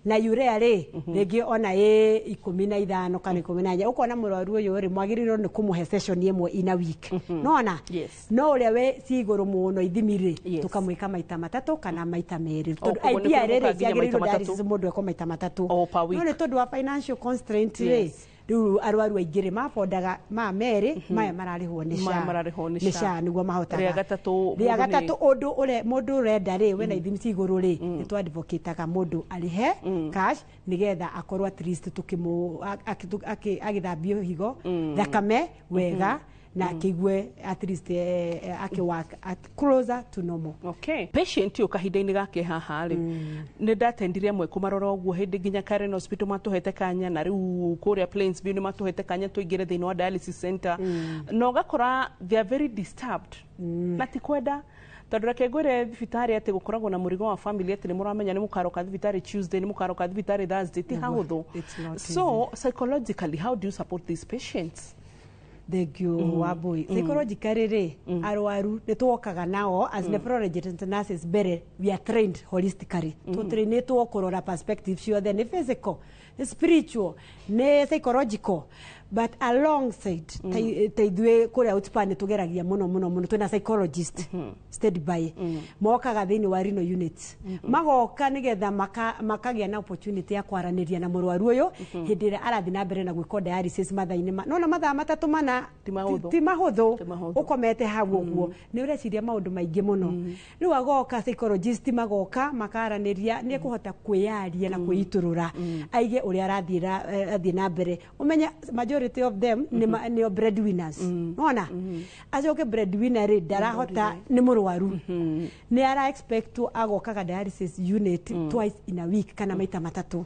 na urea rĩ rĩngĩ ona ĩ 15 kana 14. Ũkona mũrwaru ũyũ rĩ, mwagĩrĩirwo nĩ kũmũhe session ĩmwe in a week, nona no ũrĩa we ci igũrũ mũno ithimi rĩ, tũkamwĩka maita matatũ kana maita merĩ, tondũ
koguo nĩ
ideally
kũrĩ
rĩ,
mũka nginya maita
ciagĩrĩirwo
matatũ.
dialysis mũndũ ekwo maita matatũ,
O per week.
No nĩ tondũ wa financial constraint rĩ, rĩu arwaru aingĩ rĩ mabodaga ma merĩ, maya mararĩhwo nĩ
Maya
SHA.
mararĩhwo nĩ
nĩ
SHA.
SHA nĩguo mahotaga.
Rĩa gatatũ
rĩa
mũndũ nĩ-
gatatũ ũndũ ũrĩa mũndũ ũrenda rĩ, wena ithimi ci igũrũ rĩ, nĩ tũ advocataga mũndũ arĩhe cash nĩgetha akorwo at least tũkĩmũ agĩthambio higo thakame wega na akĩigue at least akĩ work at closer to normal.
Okay, patient ũyũ kahinda-inĩ gake haha rĩ, nĩ ndatendire amwe kũmarora ũguo hĩndĩ nginya Karen Hospital matũhete kanya, na rĩu kũrĩa Plainsview nĩ matũhete kanya tũingĩre thĩinĩ wa dialysis center, na ũgakora they are very disturbed na ti kwenda, tondũ reke ngwĩre, thibitarĩ atĩ gũkoragwo na mũrigo wa family atĩ nĩ mũramenya nĩ mũkaroka thibitarĩ Tuesday, nĩ mũkaroka thibitarĩ Thursday, ti hahũthũ.
It's not.
So psychologically, how do you support these patients?
Thank you, Wambui. Psychologically rĩ, arwaru nĩ twokaga nao as nephrologists and nurses. Mbere we are trained holistically, tũtrainĩtwo kũrora perspective ciothe, nĩ physical, nĩ spiritual, nĩ psychological, but alongside ta ithuĩ kũrĩa Outspan nĩ tũgeragia mũno mũno mũno. Twĩna psychologist stand by, mokaga thĩinĩ wa renal unit, magoka nĩgetha makagĩa na opportunity ya kwaranĩria na mũrwaru ũyũ hĩndĩ ĩrĩa arathiĩ na mbere na gwĩkwo dialysis mathaa-inĩ nona mathaa matatũ mana.
Ti mahũthũ.
Ti mahũthũ.
Ti mahũthũ.
Ũkomete hau ũguo nĩ ũreciria maũndũ maingĩ mũno. Rĩu agoka psychologist, magoka makaranĩria, nĩ ekũhota kwĩyaria na kwĩitũrũra, aige ũrĩa arathiĩ na mbere. Ũmenye majority of them nĩo breadwinners, nona acoke breadwinner rĩ, ndarahota, nĩ mũrwaru, nĩ ara expect agokaga dialysis unit twice in a week kana maita matatũ.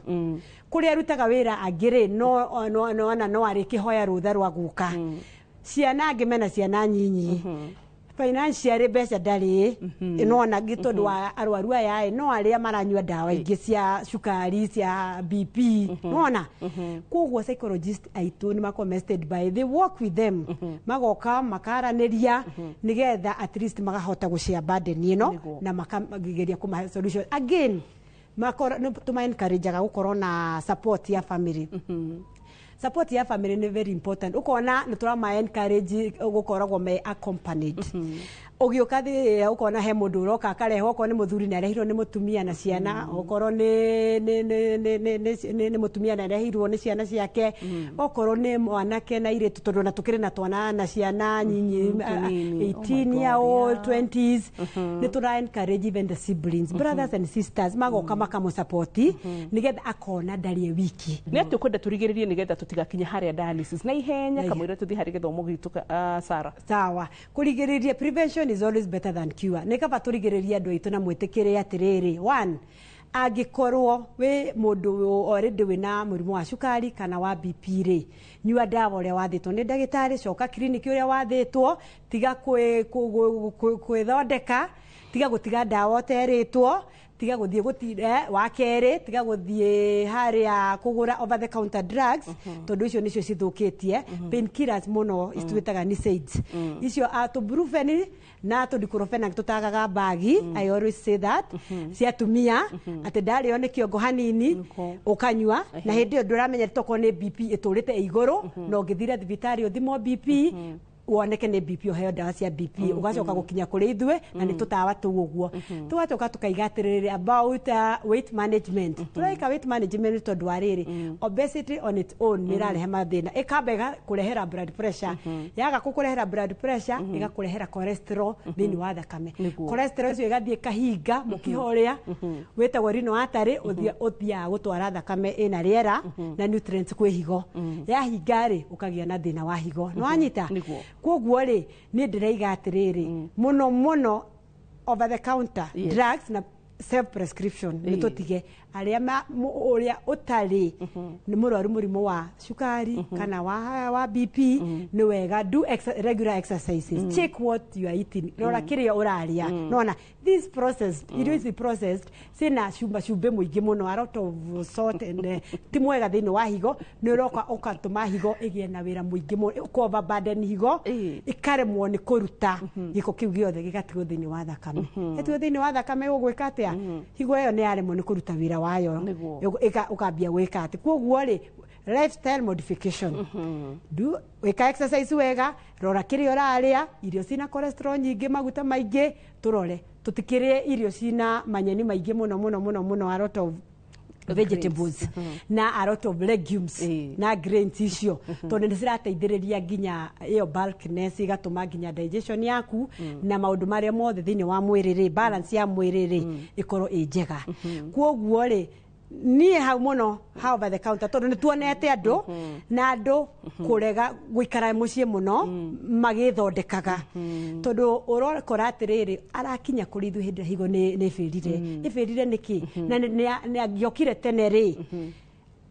Kũrĩa arutaga wĩra angĩ rĩ, no ona no arĩkĩhoya rũtha rwa gũka. Ciana angĩ mena ciana nyinyi, financially mbeca ndarĩ, nona tondũ wa arwaru aya ĩ, no arĩa maranyua ndawa ingĩ cia cukari, cia BP, nona koguo psychologist aitũ nĩ makoragwo me stand by, they work with them, magoka makaranĩria nĩgetha at least makahota gũshare burden ĩno na makageria kũmahe solution. Again, nĩ tũma encourageaga gũkorwo na support ya family. Support ya family nĩ very important. Ũkona nĩ tũrama encourage gũkoragwo me accompanied. Ũgĩũka thĩ ũkona he mũndũ ũroka akarehwo, okorwo nĩ mũthuri nĩ arehirwo nĩ mũtumia na ciana, okorwo nĩ mũtumia nĩ arehirwo nĩ ciana ciake, okorwo nĩ mwanake na airĩtu, tondũ ona tũkĩrĩ na twana na ciana nyinyi,
tũnini. Oh my
18 year
God,
old, 20s. Nĩ tũra encourage even the siblings, brothers and sisters, magoka makamũsapoti nĩgetha akona ndarĩ e wiki.
Nĩ atĩ ũkwenda tũrigĩrĩrie nĩgetha tũtigakinye harĩa dialysis na ihenya, kamũira tũthiĩ harĩ gĩthomo gitũ, Sarah?
Sawa, kũrigĩrĩria, prevention is always better than cure. Nĩ kaba tũrigĩrĩrie andũ aitũ na mwĩtĩkĩre atĩrĩrĩ, one, angĩkorwo wĩ mũndũ already wĩna mũrimũ wa cukari kana wa BP rĩ, nyua ndawa ũrĩa wathĩtwo nĩ ndagĩtarĩ, coka kiriniki ũrĩa wathĩtwo, tiga kwĩthondeka, tiga gũtiga ndawa ũterĩtwo, tiga gũthiĩ wa kerĩ, tiga gũthiĩ harĩa kũgũra over the counter drugs, tondũ icio nĩcio cithũkĩtie. Painkillers mũno twĩtaga NSAIDs, icio tũbrufen na tũdiclofenac tũtagaga mbagi. I always say that cia atumia atĩ ndarĩo nĩ kĩongo hanini ũkanyua, na hĩndĩ ĩyo ndũramenya tokorwo nĩ BP ĩtũrĩte ĩ igũrũ, na ũngĩthire thibitarĩ ũthimwo BP woneke nĩ BP, ũheo ndawa cia BP, ũgacoka gũkinya kũrĩ ithuĩ na nĩ tũtawa tũu ũguo. Tũgacoka tũkaiga atĩrĩrĩ about weight management. Tũreka weight management tondũ wa rĩrĩ, obesity on its own nĩ ĩrarehe mathĩna, ĩkamba ĩgakũrehera blood pressure, yaga gũkũrehera blood pressure, ĩgakũrehera cholesterol thĩinĩ wa thakame. Cholesterol ĩcio ĩgathiĩ ĩkahinga mũkiha ũrĩa wĩtagwo renal artery, ũthiaga gũtwara thakame ĩna rĩera na nutrients kwĩ higo. Yahinga rĩ, ũkagĩa na thĩna wa higo. Nĩ wanyita?
Nĩguo.
Koguo rĩ, niĩ ndĩraiga atĩrĩrĩ, mũno mũno over the counter drugs na self prescription nĩ tũtige. Arĩa ũrĩa ũtarĩ nĩ mũrwaru mũrimũ wa cukari kana wa BP, nĩ wega do regular exercises, check what you are eating, rora kĩrĩa ũrarĩa. Nona this processed irio ici processed ciĩna cumba cumbĩ mũingĩ mũno, a lot of salt and ti mwega thĩinĩ wa higo. Nĩ ũroka ũgatũma higo ĩgĩe na wĩra mũingĩ mũno, ũko overburden higo, ĩkaremwo nĩ kũruta gĩko kĩu gĩothe, gĩgatigwo thĩinĩ wa thakame. Gĩtigwo thĩinĩ wa thakame, ũgwĩka atĩa? Higo ĩyo nĩ yaremwo nĩ kũruta wĩra wayo. Ũkambia gwĩka atĩ koguo rĩ, lifestyle modification, do wĩka exercise wega, rora kĩrĩa ũrarĩa, irio cina cholesterol nyingĩ, maguta maingĩ tũrore, tũtikĩrĩe irio cina manyeni maingĩ mũno mũno mũno mũno, a lot of vegetables na a lot of legumes na grains icio, tondũ nĩ cirateithĩrĩria nginya ĩyo bulkiness, ĩgatũma nginya digestion yaku na maũndũ marĩa mothe thĩinĩ wa mwĩrĩ rĩ, balance ya mwĩrĩ rĩ, ĩkorwo ĩ njega. Koguo rĩ, niĩ hau mũno hau over the counter, tondũ nĩ tuonete andũ na andũ kũrega gũikara mũciĩ mũno magĩthondekaga, tondũ ũrokora atĩrĩrĩ, arakinya kũrĩ ithuĩ hĩndĩ ĩrĩa higo nĩ ĩbĩrire. Ĩbĩrire nĩkĩ? Na nĩ angĩokire tene rĩ,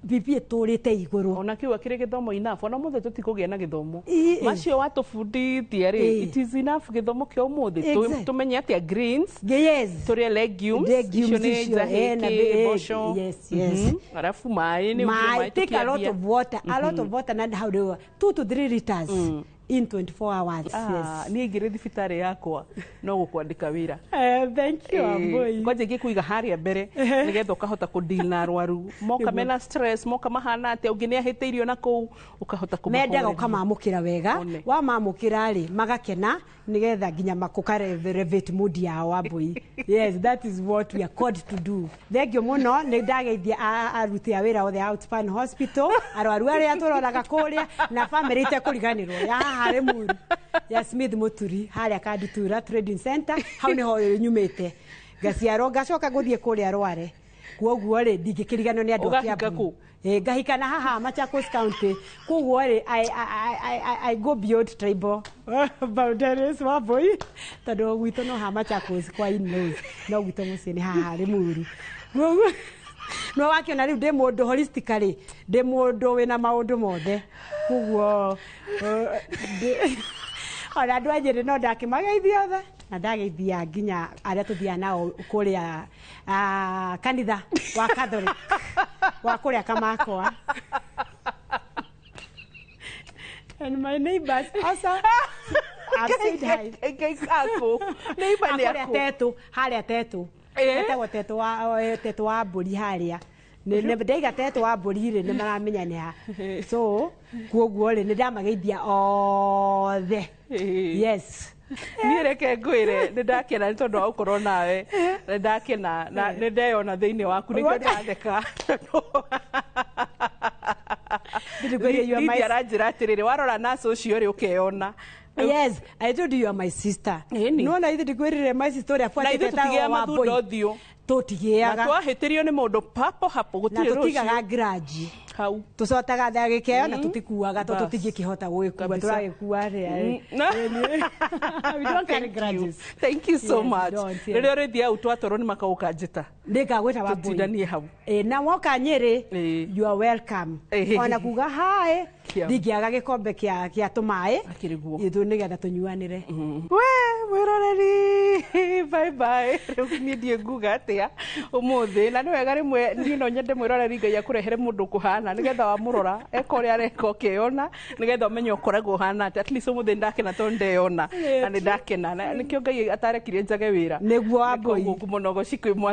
BP ĩtũrĩte igũrũ.
Ona kiu akĩrĩ gĩthomo enough, ona mũthĩ tũtikũgĩa na gĩthomo
Ĩ, ĩ.
macio watũbundithia rĩ. It is enough gĩthomo kĩa ũmũthĩ. Tũmenye atĩa greens, tũrĩe legumes,
Legumes
icio nĩ
icio, na
njahĩkĩ, mboco.
Yes.
Arabu maĩ nĩ ũguo,
maĩ, take a lot
tũkĩambia.
of water, a lot of water, na how do 2 to 3 liters in 24 hours.
Ah,
Yes.
niĩ ingĩrĩ thibitarĩ yakwa no gũkwandĩka wĩra.
Thank you, Amboi.
Kwanja ingĩkũiga harĩa mbere nĩgetha ũkahota kũdeal na arwaru moka mena stress, moka mahana atĩa, ũngĩ nĩ ahĩtĩirio na kũu, ũkahota
mendaga
kũmahoreria.
Ũkamamũkĩra wega.
One.
Wamamũkĩra rĩ, magakena, nĩgetha nginya makũka mood yao. Wambui, yes, that is what we are called to do. Thank you mũno. Nĩ ndageithia aruti a wĩra othe a Outspan Hospital, arwaru arĩa tũroraga kũrĩa, na family itekũriganĩrwo ya haha Limuru ya Smith Mũturi harĩa Kandutura Trading Center. Hau nĩho nyumĩte, ngaciarwo, ngacoka gũthiĩ kũrĩa Rware. Kuoguo rĩ, ndingĩkĩriganĩrwo nĩ andũ a
Ũgahika
Kiambu.
kũ?
Ngahika na haha Machakos County. Koguo rĩ, I go beyond tribal boundaries, Wambui, tondũ gwitũ no haha Machakos kwa in-laws, no gwitũ mũciĩ nĩ haha Limuru. Koguo no wakĩona rĩu ndĩ mũndũ holistically, ndĩ mũndũ wĩna maũndũ mothe. Koguo ona andũ a Nyĩrĩ no ndakĩmageithia othe, na ndageithia nginya arĩa tũthiaga nao kũrĩa kanitha wa Catholic wa kũrĩa Kamakwa, and my neighbors also, I've said hi.
Aku neighbor nĩ
Kũrĩa
aku?
Tetũ, harĩa Tetũ. Etagwo Tetũ wa Tetũ wa mbũri harĩa. Ndaiga Tetũ wa mbũri rĩ, nĩ maramenya nĩ ha. So kuoguo rĩ, nĩ ndamageithia othe. Yes.
Niĩ reke ngwĩre, nĩ ndakena nĩ tondũ wa gũkorwo nawe, nĩ ndakena na nĩ ndeyona thĩinĩ waku, nĩkĩo ndĩratheka.
Ndĩkwĩrire you are my
Lydia aranjĩra atĩrĩrĩ, warora naci ũcio rĩ, ũkeyona.
Yes, I told you you are my sister. Nona ithe ndikwĩrire my sister ũrĩa
Na
buatĩte
ithuĩ tũtigĩaga
wa
mathundo ũthiũ.
Tũtigĩaga.
Na twahĩtĩrio nĩ mũndũ papo hapo,
Na
gũtirĩ
tũtigaga
rũciũ.
grudge.
Hau.
Tũcotaga ndagĩka ĩyo na tũtikuaga tondũ
Bas.
tũtingĩkĩhota gũgĩkua,
Kabisa.
tũragĩkua atĩa? We don't carry
Thank you.
grudges.
Thank you so
Yes, we
much.
don't, yes.
Rĩrĩa ũrĩthiĩ hau twatwarwo nĩ makau ũkanjĩta.
Nĩngagwĩta Wambũi.
Tũtindanie hau.
Ĩ, na woka Nyĩrĩ, you are welcome. Ona kuga hi,
Kia.
ndingĩaga gĩkombe kĩa tũmaĩ ithu nĩgetha tũnyuanĩre.
We mwĩroreri, bye bye. Rĩu niĩ ndiĩ nguga atĩa ũmũthĩ, na nĩ wega rĩmwe niĩ no nyende mwĩroreri Ngai akũrehere mũndũ ũkũhana, nĩgetha wamũrora eka ũrĩa areka ũkeyona, nĩgetha ũmenye ũkoragwo ũhana atĩa. At least ũmũthĩ ndakena tondũ ndeyona, na nĩ ndakena. Na nĩkĩo Ngai atarekire njage wĩra.
Nĩguo, Wambũi.
Koguo ngumo na ũgoci kwĩ Mwathani.